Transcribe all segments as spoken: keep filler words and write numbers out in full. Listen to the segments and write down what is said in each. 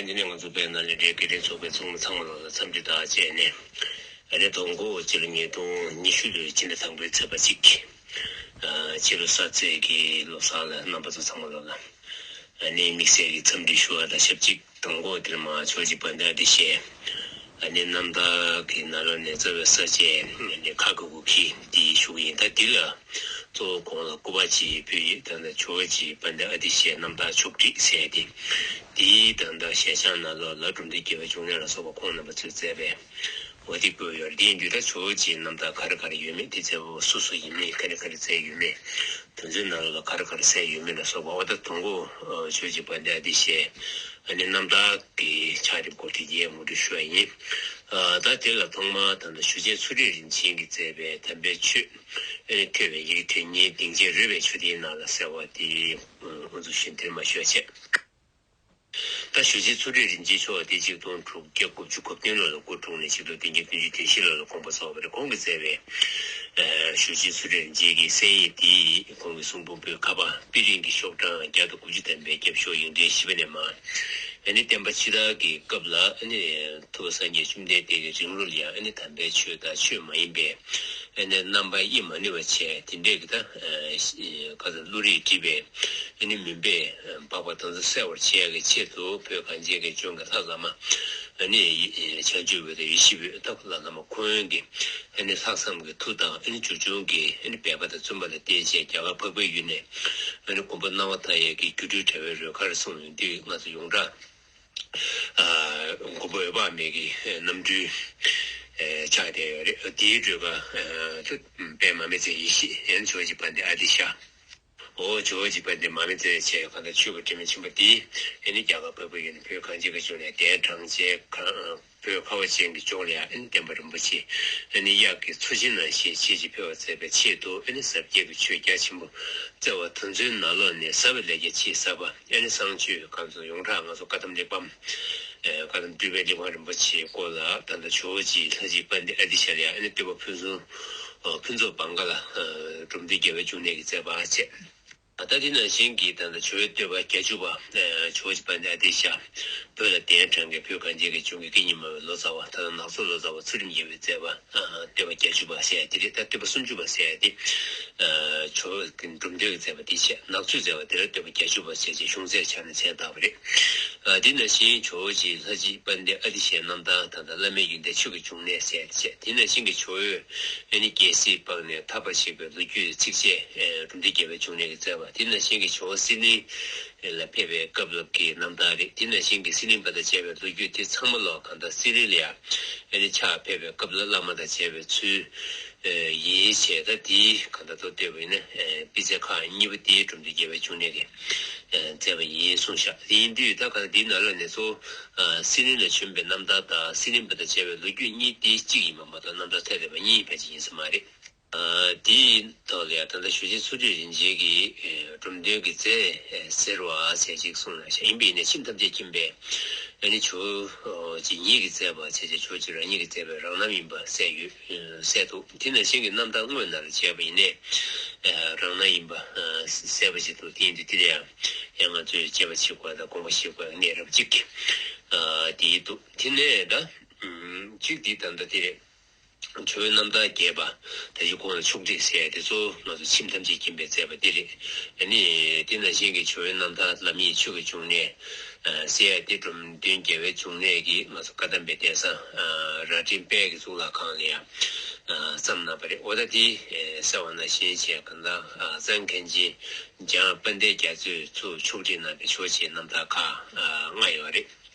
དེ་ནས་ང་ཚོ་བོད་ནང་ལ་འབྲེལ་སྐད་འཕྲིན་ཚོགས་པའི་ཚོགས་མི་ཚང་མ་ལོ་ལ་འཚམས་འདྲི་དང་བཅས་ནས། ཨ་ནི་དང་པོ་སྤྱི་ལོ་ཉིས་སྟོང་ཉི་ཤུ་ལོའི་ཕྱི་ཟླ་དང་པོའི་ཚེས་པ་གཅིག་ཨ་ཕྱི་ལོ་གསར་ཚེས་ཀྱི་ལོ་གསར་ལ་རྣམ་པ་ཚོ་ཚང་མ་ལོ་ལ་ཨ་ནི་དམིགས་བསལ་གྱི་འཚམས་འདྲི་ཞུ་བ་དང་ཞབས་ཕྱི། དང་པོ་དེར་མ་ཇོ་བོ་རྗེ་དཔལ་ལྡན་ཨ་ཏི་ཤའི་ཨ་ནི་རྣམ་ཐར་གྱི་ནང་ལོགས་ནས་རྩ་བའི་ས་བཅད་ཨ་ནི་ཁ་དགུ་གི་འདི་ཞུ་གི་ཡིན། ད་འདི་ལ་གཙོ་བོ་གོང་ལ་སྐུ་པར་ཅིག་ཕུལ་ཡོད། ད་ལྟ་ཇོ་བོ་རྗེ་དཔལ་ལྡན་ཨ་ཏི་ཤའི་རྣམ་ཐར་ཕྱོགས་བསྒྲིགས་ཟེར་ཏེ། འདིའི་ད་ལྟ་ཞལ་བཞག་ནང་ལོགས་ལ་འབྲོམ་སྟོན་རྒྱལ་བའི་འབྱུང་གནས་ལ་སོགས་པ་ཁོང་རྣམ་པ་ཚོས་མཛད་པའི་འོ་དེ་བཀོད་ཡོད་རེད། དེ་ཡིན་དུས་ད་ཇོ་བོ་རྗེའི་རྣམ་ཐར་ག་རེ་ག་རེ་ཡོད་མེད། དེ་མཛད་པ་སུ་སུ་ཡིན་མིན། ག་རེ་ག་རེ་མཛད་ཡོད་མེད། དེ་ཚོའི་ནང་ལ་ག་རེ་ག་རེ་གསལ་ཡོད་མེད་ལ་སོགས་པ། འོ་ད་དང་པོ་ཨ་ཇོ་བོ་རྗེ་དཔལ་ལྡན་ཨ་ཏི་ཤའི་ཨ་ནི་རྣམ་ཐར་གྱི་ཕྱག་དེབ་སྐོར་དེ་ངས་ངོ་སྤྲོད་ཞུ་བ་ཡིན། ཨ་ད་དེ་ལ་ཐོག་མར་ད་ལྟ་ཞུ་ཆེན་ཚུལ་ཁྲིམས་རིན་ཆེན་གྱིས་མཛད་པའི་དམ་པའི་ཆོས་ཨ་ནི་ཐོས་པའི་ཡི་གེ་དོན་གཉིས་སྡིངས་ཆའི་རོལ་པའི་མཆོད་རྟེན་ནང་ལ་གསལ་བ་དེ་ཨ་ང་ཚོ་ཞུ་དེར་མ་ཞུ་བ་བྱས། ད་ཞུ་ཆེན་ཚུལ་ཁྲིམས་རིན་ཆེན་མཆོག་དེ་ཆིག་སྟོང་དྲུག་བརྒྱ་དགུ་བཅུ་གོ་བདུན་ལོ་ལ་སྐུ་འཁྲུངས་ནས་ཆིག་སྟོང་བདུན་བརྒྱ་བདུན་ཅུ་དོན་བཞི་ལོ་ལ་དགོངས་པ་རྫོགས་པ་རེད། ཁོང་གིས་མཛད་པའི་ཨ་ཞུ་ཆེན་ཚུལ་ཁྲིམས་རིན་ཆེན་གྱི་གསན་ཡིག་འདི་ཁོང་གི་གསུང་འབུམ་པོད་ཁ་པ་པི་རིང་གི་ཤོག་གྲངས་བརྒྱ་དང་དགུ་བཅུ་ཐམ་པའི་རྒྱབ་ཤོག་ཡིག་ཕྲེང་བཞི་པ་ནས་མར། ཨ་ནི་བསྟན་པ་ཕྱི་དར་གྱི་སྐབས་ལ་ཨ་ནི་ཐུབ་པ་སངས་རྒྱས་བཅོམ་ལྡན་འདས་ཀྱི་རིང་ལུགས་ལ་ཡང་ཨ་ནི་དམ་པའི་ཆོས་དང་ཆོས་མ་ཡིན་པའི་ཨ་ནི་རྣམ་པ་དབྱེ་མ་ནུས་པ་བྱས། དེ་འདྲས་ཀྱི་ད་ཨ་ཤི་ཁ་སང་བློ་རིག་སྒྲིབ་པའི་ཨ་ནི་མུན་པས་སྦགས་པ་དེ་ཚོ་སེལ་བར་བྱེད་ཡག་གི་ཆེད་དུ་བོད་གངས་ཅན་གྱི་ལྗོངས་ཀྱི་ལྷ་བླ་མ་ཨ་ནི་བྱང་ཆུབ་འོད་དང་ཡེ་ཤེས་འོད་ད་ཁོ་ལ་བླ་མ་ཁོང་གི་ཨ་ནི་ལྷག་བསམ་གྱི་མཐུ་དང་ཨ་ནི་བྱུར་ཆུང་གི་ཨ་ནི་འབད་པ་དང་བརྩོན་པ་ལ་བརྟེན་བྱས་རྒྱ་གར་འཕགས་པའི་ཡུལ་ནས་ཨ་ནི་མགོན་པོ་སྣང་བ་མཐའ་ཡས་ཀྱི་སྒྱུ་འཕྲུལ་དྲ་བའི་རོལ་གར་གསུངས་ཡོང་དུས་ང་ཚོ་ཡོངས་གྲགས་ཨ་མགོན་པོ་འོད་དཔག་མེད་ཀྱི་རྣམ་སྤྲུལ་ཨེ་ཆགས་བསྡད་ཡོད་རེད། དེའི་སྒྲོལ་དཀར་ཨ་དཔལ་མར་མེ་མཛད་ཡེ་ཤེས་ཨ་ནི་ཇོ་བོ་རྗེ་དཔལ་ལྡན་ཨ་ཏི་ཤ། འོ་ཇོ་བོ་རྗེ་དཔལ་ལྡན་མར་མེ་མཛད་བྱས་གང་ལྟར་ཆོས་ཀྱི་དྲི་མ་ཆེན་པོ་འདི་ཨ་ནི་རྒྱ་གར་འཕགས་པའི་ཡུལ་ནས་བོད་གངས་ཅན་གྱི་ལྗོངས་ནས་གདན་དྲངས་བྱས་གང་བོད་ཁ་བ་ཅན་གྱི་ལྗོངས་ལ་ཡང་ཨ་ནི་བསྟན་པ་རིན་པོ་ཆེ་ཨ་ནི་གཡག་གི་མཚོ་ཆེན་ནང་བཞིན་ཆེས་ཆེར་འཕེལ་བར་མཛད་པའི་ཆེད་དུ་ཨ་ནི་ཟབ་རྒྱས་ཀྱི་ཆོས་རྒྱ་ཆེན་པོ་བསྩལ་བ་དེ་ཚོའི་ནང་ལོགས་ནས་ཟབ་པའི་ལས་རྒྱ་ཆེས་ཟབ་པ་ཨ་ནི་གསང་སྤྱོད་ཁང་ཚོ་ཡོངས་གྲགས་ང་ཚོ་བཀའ་གདམས་གླེགས་བམ། ཨེ་བཀའ་གདམས་སྤྲུལ་པའི་གླེགས་བམ་རིན་པོ་ཆེའི་སྐོར་ལ་ད་ལྟ་ཇོ་བོ་རྗེ་ལྷ་རྗེ་དཔལ་ལྡན་ཨ་ཏི་ཤ་ལ་ཡང་ཨ་ནི་བསྟོད་པ་ཕུན་སུམ་ཨ་ཕུན་ཚོགས་བང་ག་ལ་ཨ་འབྲོམ་སྟོན་རྒྱལ་བའི་འབྱུང་གནས་ཀྱིས་མཛད་པ་བྱས། ད་དེ་ནང་བཞིན་གྱི་ད་ལྟ་ཇོ་བོའི་བསྟོད་པ་བརྒྱད་ཅུ་པ་ཨ་ཇོ་བོ་རྗེ་དཔལ་ལྡན་ཨ་ཏི་ཤ་བོད་ལ་གདན་དྲངས་མཁན་བོད་གངས་ཅན་གྱི་ལྗོངས་ཀྱི་སྐད་གཉིས་སྨྲ་བའི་ལོ་ཙཱ་བ་ད་ལྟ་ནག་ཚོ་ལོ་ཙཱ་བ་ཚུལ་ཁྲིམས་རྒྱལ་པོས་མཛད་པ་ཨ་བསྟོད་པ་བརྒྱད་ཅུ་པ་ཟེར་ཡ་དེ་རེད། ད་བསྟོད་པ་སུམ་ཅུ་པ་ཟེར་ཡ་དེ་ཨ་ཇོ་བོ་རྗེ་འབྲོམ་སྟོན་གྱིས་མཛད་པ་དེ་བྱས། ནག་ཚོས་མཛད་པ་དེ་ལ་བསྟོད་པ་བརྒྱད་ཅུ་པ་ཟེར་བྱས་གཞུང་ཚད་ཆ་ནས་མཚན་བཏགས་པ་རེད། ཨ་དེ་ནང་བཞིན་ཇོ་བོ་རྗེ་ལྷ་རྗེ་དཔལ་ལྡན་ཨ་ཏི་ཤའི་རྣམ་ཐར་ད་ལྟ་བླ་མེད་ཡོན་ཏན་ཆོས་ཀྱི་འབྱུང་གནས་ཟེར་ཡ་དེ་བྱས། དེ་ནང་བཞིན་གྱི་ཇོ་བོས་ཨ་ནི་རྒྱལ་སྲིད་སྤངས་ནས་ཐར་པར་གཤེགས་པའི་ལོ་རྒྱུས་ཚིགས་བཅད་ཨ་འབྲོམ་སྟོན་རྒྱལ་བའི་འབྱུང་གནས་ཀྱིས་མཛད་པ། དེ་ནང་བཞིན་གྱི་ཇོ་བོ་གསེར་གླིང་ལ་ཕེབས་པའི་སྐབས་ལ་གི་རྣམ་ཐར་རེད། དེ་ནང་བཞིན་གྱི་གསེར་གླིང་པ་དང་མཇལ་བའི་ལོ་རྒྱུས་དེ་ཚང་མ་ལོག་གང་ལྟར་གསེར་གླིང་ལ་ཡང་ཨ་ནི་ཕྱག་ཕེབས་པའི་སྐབས་ལ་བླ་མ་དང་མཇལ་བའི་ཚུལ་ཨ་ཡིན་བྱས། ད་དེའི་གང་ལྟར་མདོར་བསྡུས་པ་ཡིན་ན་ཨ་དཔེ་ཆ་ཁག་གཉིས་པོ་དེ་འབྲོམ་སྟོན་རྒྱལ་བའི་འབྱུང་གནས་ཀྱིས་ཨ་མཛད་པ་ཡིན་གསུངས་བཞག་དེ་ཡིན་དུས་ད་གང་ལྟར་དེའི་ནང་ལོགས་ནས་གཙོ་བོ་ཨ་གསེར་གླིང་ལ་བྱོན་པའི་རྣམ་ཐར་དང་གསེར་གླིང་པ་དང་མཇལ་བའི་ལོ་རྒྱུས་གཉིས་དེ་གཅིག་ཡིན་པ་མ་གཏོགས་རྣམ་ཐར་ཐད་རི་བ་གཉིས་ཕལ་ཆེར་ཡིན་ས་མ་རེད། ཨ་དེའི་ཐོག་ལ་ཡང་ད་ལྟ་ཞུ་ཆེན་ཚུལ་ཁྲིམས་རིན་ཆེན་གྱིས་ཨེ་འབྲོམ་སྟོན་གྱི་མཛད་ཟེར་བ་ཟེར་ཅིག་གསུངས་ན་ཤ་ཡིན་པས་ནས་ཁྱིམ་ཐམས་ཅད་མཁྱེན་པའི་ཨ་ནི་ཇོ་བོ་རྗེ་ཉིད་ཀྱིས་མཛད་པ་བྱས་བྱས་ཇོ་བོ་རྗེ་རང་ཉིད་ཀྱིས་མཛད་པའི་རང་རྣམ་ཡིན་པ་གསལ་ཡོད་གསལ་འདུག་དེ་ནང་བཞིན་གྱི་རྣམ་ཐར་དངོས་ནང་ལ་མཇལ་བ་ཡིན་ནས་ཨ་རང་རྣམ་ཡིན་པ་ཨ་གསལ་པོ་ཞིག་འདུག་དེ་ཡིན་དུས་དེ་ལ་ཡང་ཡང་ང་ཚོས་དཔྱད་པ་བྱེད་དགོས་དང་དགོངས་པ་བཞེས་དགོས་གནད་རབ་ཅིག་ཨ་དེ་འདུག་དེ་ནས་ད་ཨམ་གཅིག་འདི་ད་ལྟ་དེ་རེད། ཇོ་བོའི་རྣམ་ཐར་རྒྱས་པ་ད་ཅི་གོང་ལ་ཕྱོགས་བསྒྲིགས་ཟེར་ཡ་དེ་གཙོ་བོ་ང་ཚོ་ཁྱིམ་ཐམས་ཅད་མཁྱེན་པས་མཛད་པ་འདི་རེད། ཨ་ནི་དེ་ནང་བཞིན་གྱི་ཇོ་བོའི་རྣམ་ཐར་ལམ་ཡིག་ཆོས་ཀྱི་འབྱུང་གནས་ཨ་ཟེར་ཡ་དེ་འབྲོམ་སྟོན་རྒྱལ་བའི་འབྱུང་གནས་ཀྱིས་ང་ཚོ་བཀའ་གདམས་པའི་གདན་ས་ཨ་རྭ་སྒྲེང་དཔལ་གྱི་གཙུག་ལག་ཁང་ལ་ཡང་ཨ་བརྩམས་གནང་བ་རེད། འོ་ད་དེ་ཨ་གསལ་བ་ནང་བཞིན་བྱས་གང་ལྟར་ཨ་གཙང་མཁན་ཆེན་འཇམ་དབྱངས་དཔལ་ལྡན་རྒྱ་མཚོས་ཚུར་ཕྱོགས་བསྒྲིགས་གནང་བའི་ཇོ་བོ་རྗེའི་རྣམ་ཐར་ཁག་ཨ་ལྔ་ཡོད་རེད།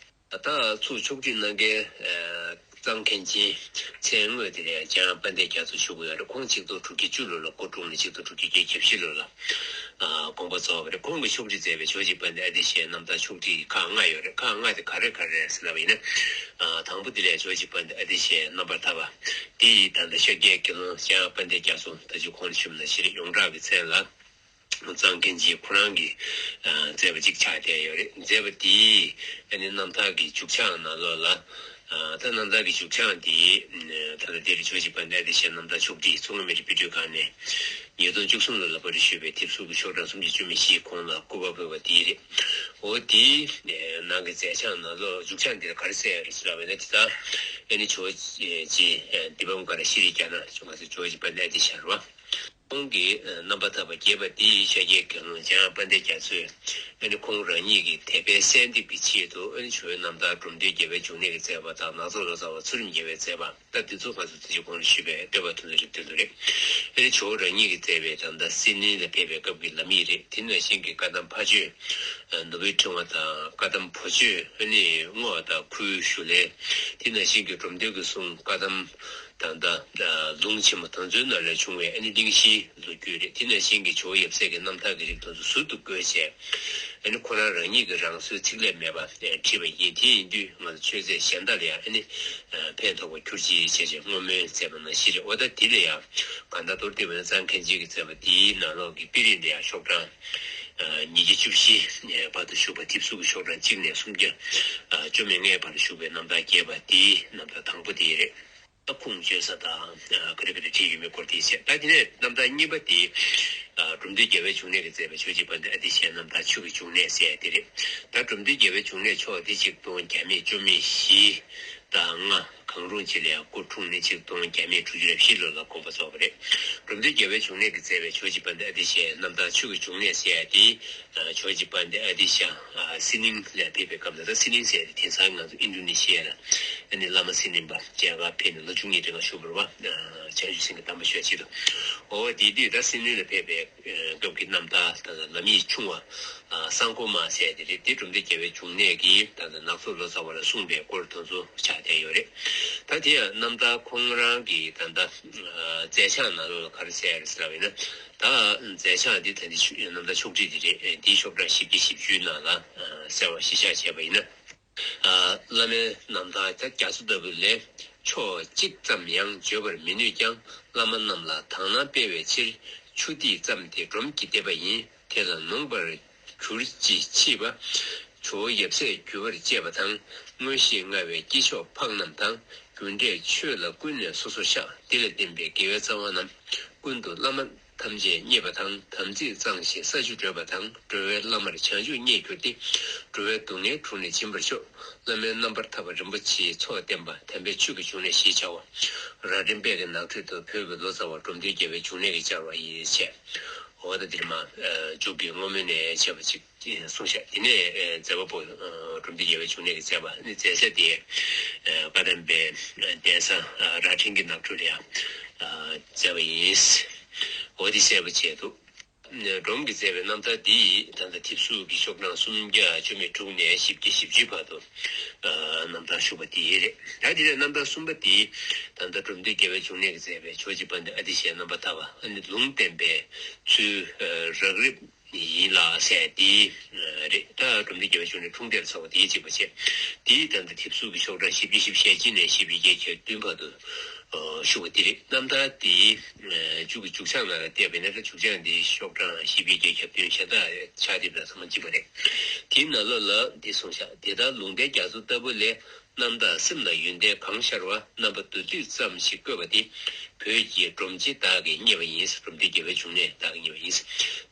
ད་ལྟ་ཚུར་ཕྱོགས་བསྒྲིགས་གནང་མཁན་ཨ་གཙང་མཁན་ཆེན་མཚན་དངོས་དེ་ལ་འཇམ་དབྱངས་དཔལ་ལྡན་རྒྱ་མཚོ་ཞུ་གི་ཡོད་རེད། ཁོང་ཆིག་སྟོང་དྲུག་བརྒྱ་བཅུ་ལོ་ལ་སྐུ་འཁྲུངས་ནས་ཆིག་སྟོང་དྲུག་བརྒྱ་བརྒྱད་ཅུ་གྱ་བཞི་ལོ་ལ་ཨ་དགོངས་པ་རྫོགས་པ་རེད། ཁོང་གིས་ཕྱོགས་བསྒྲིགས་མཛད་པའི་ཇོ་བོ་རྗེ་དཔལ་ལྡན་ཨ་ཏི་ཤའི་རྣམ་ཐར་ཕྱོགས་བསྒྲིགས་ཁག་ལྔ་ཡོད་རེད། ཁག་ལྔ་དེ་ག་རེ་ག་རེ་རེད་ཟེར་ལབ་པ་ཡིན་ན། ཨ་དང་པོ་དེ་ལ་ཇོ་བོ་རྗེ་དཔལ་ལྡན་ཨ་ཏི་ཤའི་རྣམ་པར་ཐར་པ་དེ་ཡིས་ད་ལྟ་ཤཱཀྱའི་དགེ་སློང་འཇམ་དབྱངས་དཔལ་ལྡན་རྒྱ་མཚོ་ད་ཅི་གོང་ལ་ཞུས་པ་ནང་བཞིན་རེད། ཡོངས་གྲགས་ཀྱི་མཚན་ལ། གཙང་མཁན་ཆེན་ཁོ་རང་གིས་ཨ་མཛད་པ་ཅིག་ཆགས་བསྡད་ཡོད་རེད། མཛད་པ་དེའི་ཨ་ནི་རྣམ་ཐར་གྱི་མཇུག་ཆགས་ནང་ལོགས་ལ་ ད་རྣམ་ཐར་གྱི་མཇུག་བྱང་འདི་ད་ལྟ་འདིར་ཇོ་བོ་རྗེ་དཔལ་ལྡན་ཨ་ཏི་ཤ་རྣམ་ཐར་ཕྱོགས་བསྒྲིགས་མཚོ་སྔོན་མི་རིགས་དཔེ་སྐྲུན་ཁང་ནས་ཉིས་སྟོང་བཅུ་གསུམ་ལོ་ལ་པར་ཞུས་པའི་དེབ་གཟུགས་ཀྱི་ཤོག་གྲངས་སུམ་བརྒྱ་བཅུ་མེད་བཞིའི་གོང་ལ་སྐུ་པར་ཕུལ་བ་འདི་རེད། འོ་དེའི་ནང་གི་མཛད་བྱང་ནང་ལོགས་མཇུག་བྱང་འདིར་ག་རེ་གསལ་ཡོད་རེད་ཟེར་བ་ན། དེ་ལྟར་ཨ་ནི་ཇོ་བོ་རྗེ་དཱི་པཾ་ཀ་ར་ཤྲཱི་རྒྱ་ནག་ང་ཚོ་ཇོ་བོ་རྗེ་དཔལ་ལྡན་ཨ་ཏི་ཤ་རེད་བ། ཁོང་གི་རྣམ་པར་ཐར་པ་རྒྱས་པ་འདི་ཡི་ཤཱཀྱའི་དགེ་སློང་འཇམ་དབྱངས་དཔལ་ལྡན་རྒྱ་མཚོས་ཨ་ནི་ཁོང་རང་ཉིད་ཀྱི་དད་པའི་གསལ་འདེབས་ཀྱི་ཆེད་དུ་ཨ་ནི་ཇོ་བོའི་རྣམ་ཐར་འབྲོམ་སྟོན་རྒྱལ་བའི་འབྱུང་གནས་ཀྱིས་མཛད་པ་དང་ནག་ཚོགས་ལོ་ཙཱ་བ་ཚུལ་ཁྲིམས་རྒྱལ་བས་མཛད་པ། ད་འདི་ཚོ་ང་ཚོ་དེ་ཅིག་གོང་ལ་ཞུས་པའི་བསྟོད་པ་ཐུན་ཚོད་རིམ་བསྟན་དུ་རེད། ཨ་ནི་ཇོ་བོ་རང་ཉིད་ཀྱིས་མཛད་པའི་ད་ལྟ་སིད་ནི་ལ་ཕེབས་པའི་སྐབས་ཀྱི་ལམ་ཡིག་རེད། དེ་ནང་བཞིན་གྱི་བཀའ་གདམས་ཕ་ཆོས་ནོར་བུའི་ཕྲེང་བ་དང་བཀའ་གདམས་བུ་ཆོས་ཨ་ནི་བསྔོ་བ་དང་ཁུ་བྱུག་ལེན། དེ་ནང་བཞིན་གྱི་འབྲོམ་སྟོན་གྱི་གསུང་བཀའ་གདམས། ད་ལྟ་ལུང་ཆེན་མོ་དོན་མཛོད་ནང་ལས་བྱུང་བའི་ཨ་ནི་གླེང་གཞིའི་ལོ་རྒྱུས་རེད། དེ་ནང་བཞིན་གྱི་ཇོ་བོ་ཡབ་སྲས་ཀྱི་རྣམ་ཐར་གྱི་རིགས་དེ་ཚོ་ཟུར་དུ་བཀོད་བྱས། ཨ་ནི་ཁོ་རང་རང་ཉིད་ཀྱི་རང་བཟོའི་ཚིག་ལས་མེད་པ་བྲིས་པ་ཡིན། དེ་ཡིན་དུས་ང་ཚོ་ཆོས་མཛད་གཞན་དག་ལ་ཡང་ཨ་ནི་ཕན་ཐོགས་པར་གྱུར་ཅིག་ཅེས་བྱས་བསྔོ་སྨོན་མཛད་པ་ནང་བཞིན་རེད། འོ་ད་དེ་ལ་ཡང་གང་ལྟར་མདོར་བསྡུས་པ་ན་གཙང་མཁན་ཆེན་གྱིས་མཛད་པ་དེའི་ནང་ལོགས་ཀྱི་དཔེ་རིས་ལ་ཡང་ཤོག་གྲངས་ཉིས་བརྒྱ་བཅུ་བཞི་བར་དུ་བཞུགས་པ། དེབ་གཟུགས་ཀྱི་ཤོག་གྲངས་གཅིག་ནས་སུམ་བརྒྱ་བཅོ་མེད་ལྔའི་བར་དུ་བཞུགས་པའི་རྣམ་ཐར་རྒྱས་པ་དེའི་རྣམ་ཐར་དང་པོ་དེ་རེད། ཁུངས་བཅོལ་ས་དང་ག་རེ་ག་རེ་བྲིས་ཡོད་མེད་སྐོར་དེ་བཤད། ད་དེ་ནས་རྣམ་ཐར་གཉིས་པ་དེ་འབྲོམ་སྟོན་རྒྱལ་བའི་འབྱུང་གནས་ཀྱིས་མཛད་པའི་ཇོ་བོ་རྗེ་དཔལ་ལྡན་ཨ་ཏི་ཤའི་རྣམ་ཐར་ཆོས་ཀྱི་འབྱུང་གནས་ཟེར་ཡ་དེ་རེད། ད་འབྲོམ་སྟོན་རྒྱལ་བའི་འབྱུང་གནས་ཕྱོགས་དེ་ཆིག་སྟོང་བརྒྱ་མེད་བཅུ་མེད་བཞི་དང་ལྔ་གང་རུང་གཅིག་ལ་ཡང་སྐུ་འཁྲུངས་ནས་ཆིག་སྟོང་བརྒྱ་མེད་དྲུག་ཅུ་རེ་བཞི་ལོ་ལ་དགོངས་པ་རྫོགས་པ་རེད། འབྲོམ་སྟོན་རྒྱལ་བའི་འབྱུང་གནས་ཀྱིས་མཛད་པའི་ཇོ་བོ་རྗེ་དཔལ་ལྡན་ཨ་ཏི་ཤའི་རྣམ་ཐར་ཆོས་ཀྱི་འབྱུང་གནས་ཟེར་ཡ་དེ། ཇོ་བོ་རྗེ་དཔལ་ལྡན་ཨ་ཏི་ཤ་སིད་ནིང་ལ་ཕེབས་པའི་སྐབས་ལ། ད་སིད་ནིང་ཟེར་ཡ་དེ་དེང་སང་ང་ཚོ་ཨིན་ཌོ་ནེ་ཤི་ཡ་ལ་ཨ་ནི་བླ་མ་སིད་ནིང་པ་མཇལ་ཁར་ཕེབས་ནས་ལོ་བཅུ་གཉིས་རིང་ལ་བཞུགས་པ་རེད་བ། བྱང་ཆུབ་སེམས་ཀྱི་གདམས་པ་ཞུ་ཆེད་དུ། འོ་དེ་དུས་ད་སིད་ནིང་ལ་ཕེབས་པའི་སྐབས་ཀྱི་རྣམ་ཐར་ད་ལམ་ཡིག་ཆུང་བ་སང་ཀོ་མ་ཟེར་ཡ་དེ་རེད། དེ་འབྲོམ་སྟོན་རྒྱལ་བའི་འབྱུང་གནས་ཀྱིས་ད་ནག་ཚོགས་ལོ་ཙཱ་བ་ལ་གསུངས་པའི་སྐོར་དེ་ཚོ་ཆགས་བསྡད་ཡོད་རེད། ད་དེ་ཡང་རྣམ་ཐར་ཁོང་རང་གི་ད་ལྟ་མཛད་བྱང་ནང་ལོགས་ལ་ག་རེ་གསལ་ཡོད་རེད་ཟེར་བ་ཡིན་ན། ད་མཛད་བྱང་འདི་ད་འདི་ཆུ་རྣམ་ཐར་ཕྱོགས་བསྒྲིགས་འདི་རེད། འདིའི་ཤོག་གྲངས་བཞི་བརྒྱ་བཞི་བཅུའི་ནང་ལ་གསལ་བ་གཞིར་བཞག་བྱས་པ་ཡིན་ན། བླ་མའི་རྣམ་ཐར་ད་རྒྱ་མཚོ་ལྟ་བུ་ལས། ཕྱོགས་གཅིག་ཙམ་ཡང་བརྗོད་པར་མི་ནུས་ཀྱང་། བླ་མ་རྣམས་ལ་དག་སྣང་སྤེལ་བའི་ཕྱིར། ཆུ་ཐིགས་ཙམ་དེ་སྒྲོམ་གྱིས་འདེབས་པ་ཡིན། དེ་ལ་ནོངས་པར་གྱུར་ཅིག་མཆིས་པ། ཇོ་བོ་ཡབ་སྲས་བརྒྱུད་པར་བཅས་པ་དང་། མངོན་ཤེས་མངའ་བའི་སྐྱེས་མཆོག་འཕགས་རྣམས་དང་། རྒྱུ་འབྲས་ཆོས་ལ་ཀུན་ནས་སོ་སོར་བཤགས། འདི་ལ་བརྟེན་པའི་དགེ་བའི་རྩ་བ་རྣམས། ཀུན་ཏུ་བླ་མ་ཐམས་ཅད་མཉེས་པ་དང་། དམ་ཚིག་གཙང་ཞིང་ས་བཅུ་བགྲོད་པ་དང་། འགྲོ་བའི་བླ་མར་བྱང་ཆུབ་རྙེད་གྱུར་ཏེ། འགྲོ་བའི་སྡུག་བསྔལ་དྲུངས་ནས་འབྱིན་པར་ཤོག། བླ་མའི་རྣམ་པར་ཐར་པ་རིན་པོ་ཆེའི་ཚོགས་བསྟན་པ། དམ་པའི་ཆོས་ཀྱི་འབྱུང་གནས་ཞེས་བྱ་བ། རྭ་སྒྲེང་དཔལ་གྱི་ནགས་ཁྲོད་དུ་བོད་ཀྱི་ལོ་ཙཱ་བ་འབྲོམ་སྟོན་རྒྱལ་བའི་འབྱུང་གནས་ཀྱིས་སྦྱར་བ་ཡིན་ཞེས། འོ་ད་འདིར་མ་མཇུག་གི་བསྔོ་སྨོན་ནས་བྱས་པ་ཅིག་གསུངས་ཤག། དེ་ནས་མཛད་པ་པོ་འབྲོམ་སྟོན་རྒྱལ་བའི་འབྱུང་གནས་ཀྱིས་མཛད་པ་ནི་མཛད་ས་དེ་བཀའ་གདམས་པའི་གདན་ས་རྭ་སྒྲེང་གི་ནགས་ཁྲོད་ལ་ཡང་མཛད་པ་ཡིན། འོ་དེ་གསལ་པོ་བྱས་འདུག། སྒྲོམ་གྱིས་མཛད་པའི་རྣམ་ཐར་འདི་ཡིས་ད་ལྟ་དེབ་གཟུགས་ཀྱི་ཤོག་གྲངས་སུམ་བརྒྱ་བཅུ་མེད་དྲུག་ནས་བཞི་བརྒྱ་བཞི་བཅུའི་བར་དུ་རྣམ་ཐར་བཞུགས་པ་དེ་རེད། ད་དེ་ནས་རྣམ་ཐར་གསུམ་པ་དེ་ད་ལྟ་འབྲོམ་སྟོན་རྒྱལ་བའི་འབྱུང་གནས་ཀྱིས་མཛད་པའི་ཇོ་བོ་རྗེ་དཔལ་ལྡན་ཨ་ཏི་ཤའི་རྣམ་པར་ཐར་པ་ཨ་ནི་ལུང་བསྟན་པའི་ཚུལ་རགས་རིམ་ཡིན་ལ་ཟེར་དེ་རེད། ད་འབྲོམ་སྟོན་རྒྱལ་བའི་འབྱུང་གནས་འཁྲུངས་འདས་ལ་སོགས་པ་དེའི་གཅིག་པ་བྱས། དེའི་ད་ལྟ་དེབ་གཟུགས་ཀྱི་ཤོག་གྲངས་བཞི་བརྒྱ་བཞི་བཅུ་ཞེ་གཅིག་ནས་བཞི་བརྒྱ་བརྒྱད་བཅུ་གྱ་བདུན་བར་དུ་ཞུ་བ་དེ་རེད། རྣམ་ཐར་དེའི་མཇུག་གི་མཇུག་བྱང་ནང་ལ་བལྟས་པ་ཡིན་ན། ད་མཇུག་བྱང་དེའི་ཤོག་གྲངས་བཞི་བརྒྱ་བརྒྱད་བཅུ་གྱ་བདུན་གཞན་དག་ཆ་དེ་དང་ཚང་མ་གཅིག་པ་རེད། དེའི་ནང་ལོགས་ལ་འདི་གསུངས་ཤག། དེ་ལྟར་ལུང་བསྟན་རྒྱ་མཚོ་ལྟ་བུ་ལས། རྣམ་དག་སེམས་ལ་ཡོན་ཏན་གང་ཤར་བ། རྣམ་པ་མདོར་བསྡུས་ཙམ་ཞིག་བཀོད་པ་འདི། བོད་ཀྱི་སྒྲོམ་གྱིས་བདག་གིས་རྙེད་པ་ཡིན། འབྲོམ་སྟོན་རྒྱལ་བའི་འབྱུང་གནས་བདག་གིས་རྙེད་པ་ཡིན།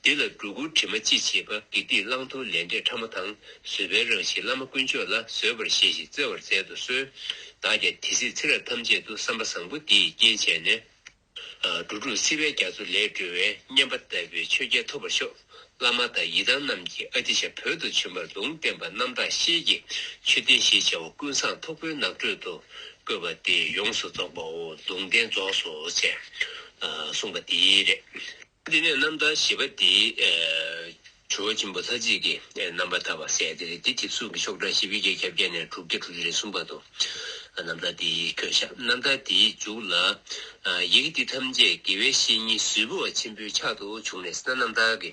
འདི་ལ་སྒྲོ་སྐུར་དྲི་མ་ཅི་མཆིས་པ། དགེ་སྡིག་བླང་དོར་ལས་འབྲས་ཕྲ་མོ་དང་། བཟོད་པའི་རང་བཞིན་བླ་མ་དཀོན་མཆོག་ལ། བཟོད་པར་ཤེས་ཤིང་བརྩེ་བར་མཛད་དུ་གསོལ། བདག་ཀྱང་དེ་སྲིད་ཚེ་རབས་ཐམས་ཅད་དུ། བསམ་པ་བཟང་པོ་འདི་ཡིས་རྐྱེན་བྱས་ནས། འགྲོ་དྲུག་སྲིད་པའི་རྒྱ་མཚོ་ལས་སྒྲོལ་བའི། མཉན་པ་ལྟ་བུའི་ཆོས་རྒྱལ་ཐོབ་པར་ཤོག། བླ་མ་དང་ཡི་དམ་རྣམས་ཀྱིས། ཨ་ཏི་ཤ་བོད་དུ་བྱོན་པར་ལུང་བསྟན་པ། རྣམ་དག་ཤེལ་གྱི་མཆོད་རྟེན་ཞེས་བྱ་བ་ཀུན་བཟང་ཐོག་པའི་ནགས་ཁྲོད་དུ་བཀོད་པ་དེ་ཡོངས་སུ་རྫོགས་པའོ། ལུང་བསྟན་རྫོགས་སོ་ཞེས་གསུངས་པ་དེ་རེད། དེ་ནས་རྣམ་ཐར་བཞི་པ་དེ། ཇོ་བོ་ཆེན་པོ་ལྷ་རྗེ་གི་རྣམ་པར་ཐར་པ་ཟེར་དེ་རེད། དེ་དེབ་གཟུགས་ཀྱི་ཤོག་གྲངས་བཞི་བརྒྱ་བརྒྱད་བརྒྱ་ནས་དྲུག་བརྒྱ་དྲུག་ཅུ་རེ་གསུམ་བར་དུ་རྣམ་ཐར་དེ་བཀོད་བཞག། རྣམ་ཐར་དེའི་མཇུག་ལ། ཡི་གེ་འདི་ཐམས་ཅད་དགེ་བའི་བཤེས་གཉེན་ཟུར་ཕུང་བ་ཆེན་པོའི་ཕྱག་ཏུ་བྱུང་ནས། ཟེར་ན་རྣམ་ཐར་གྱི་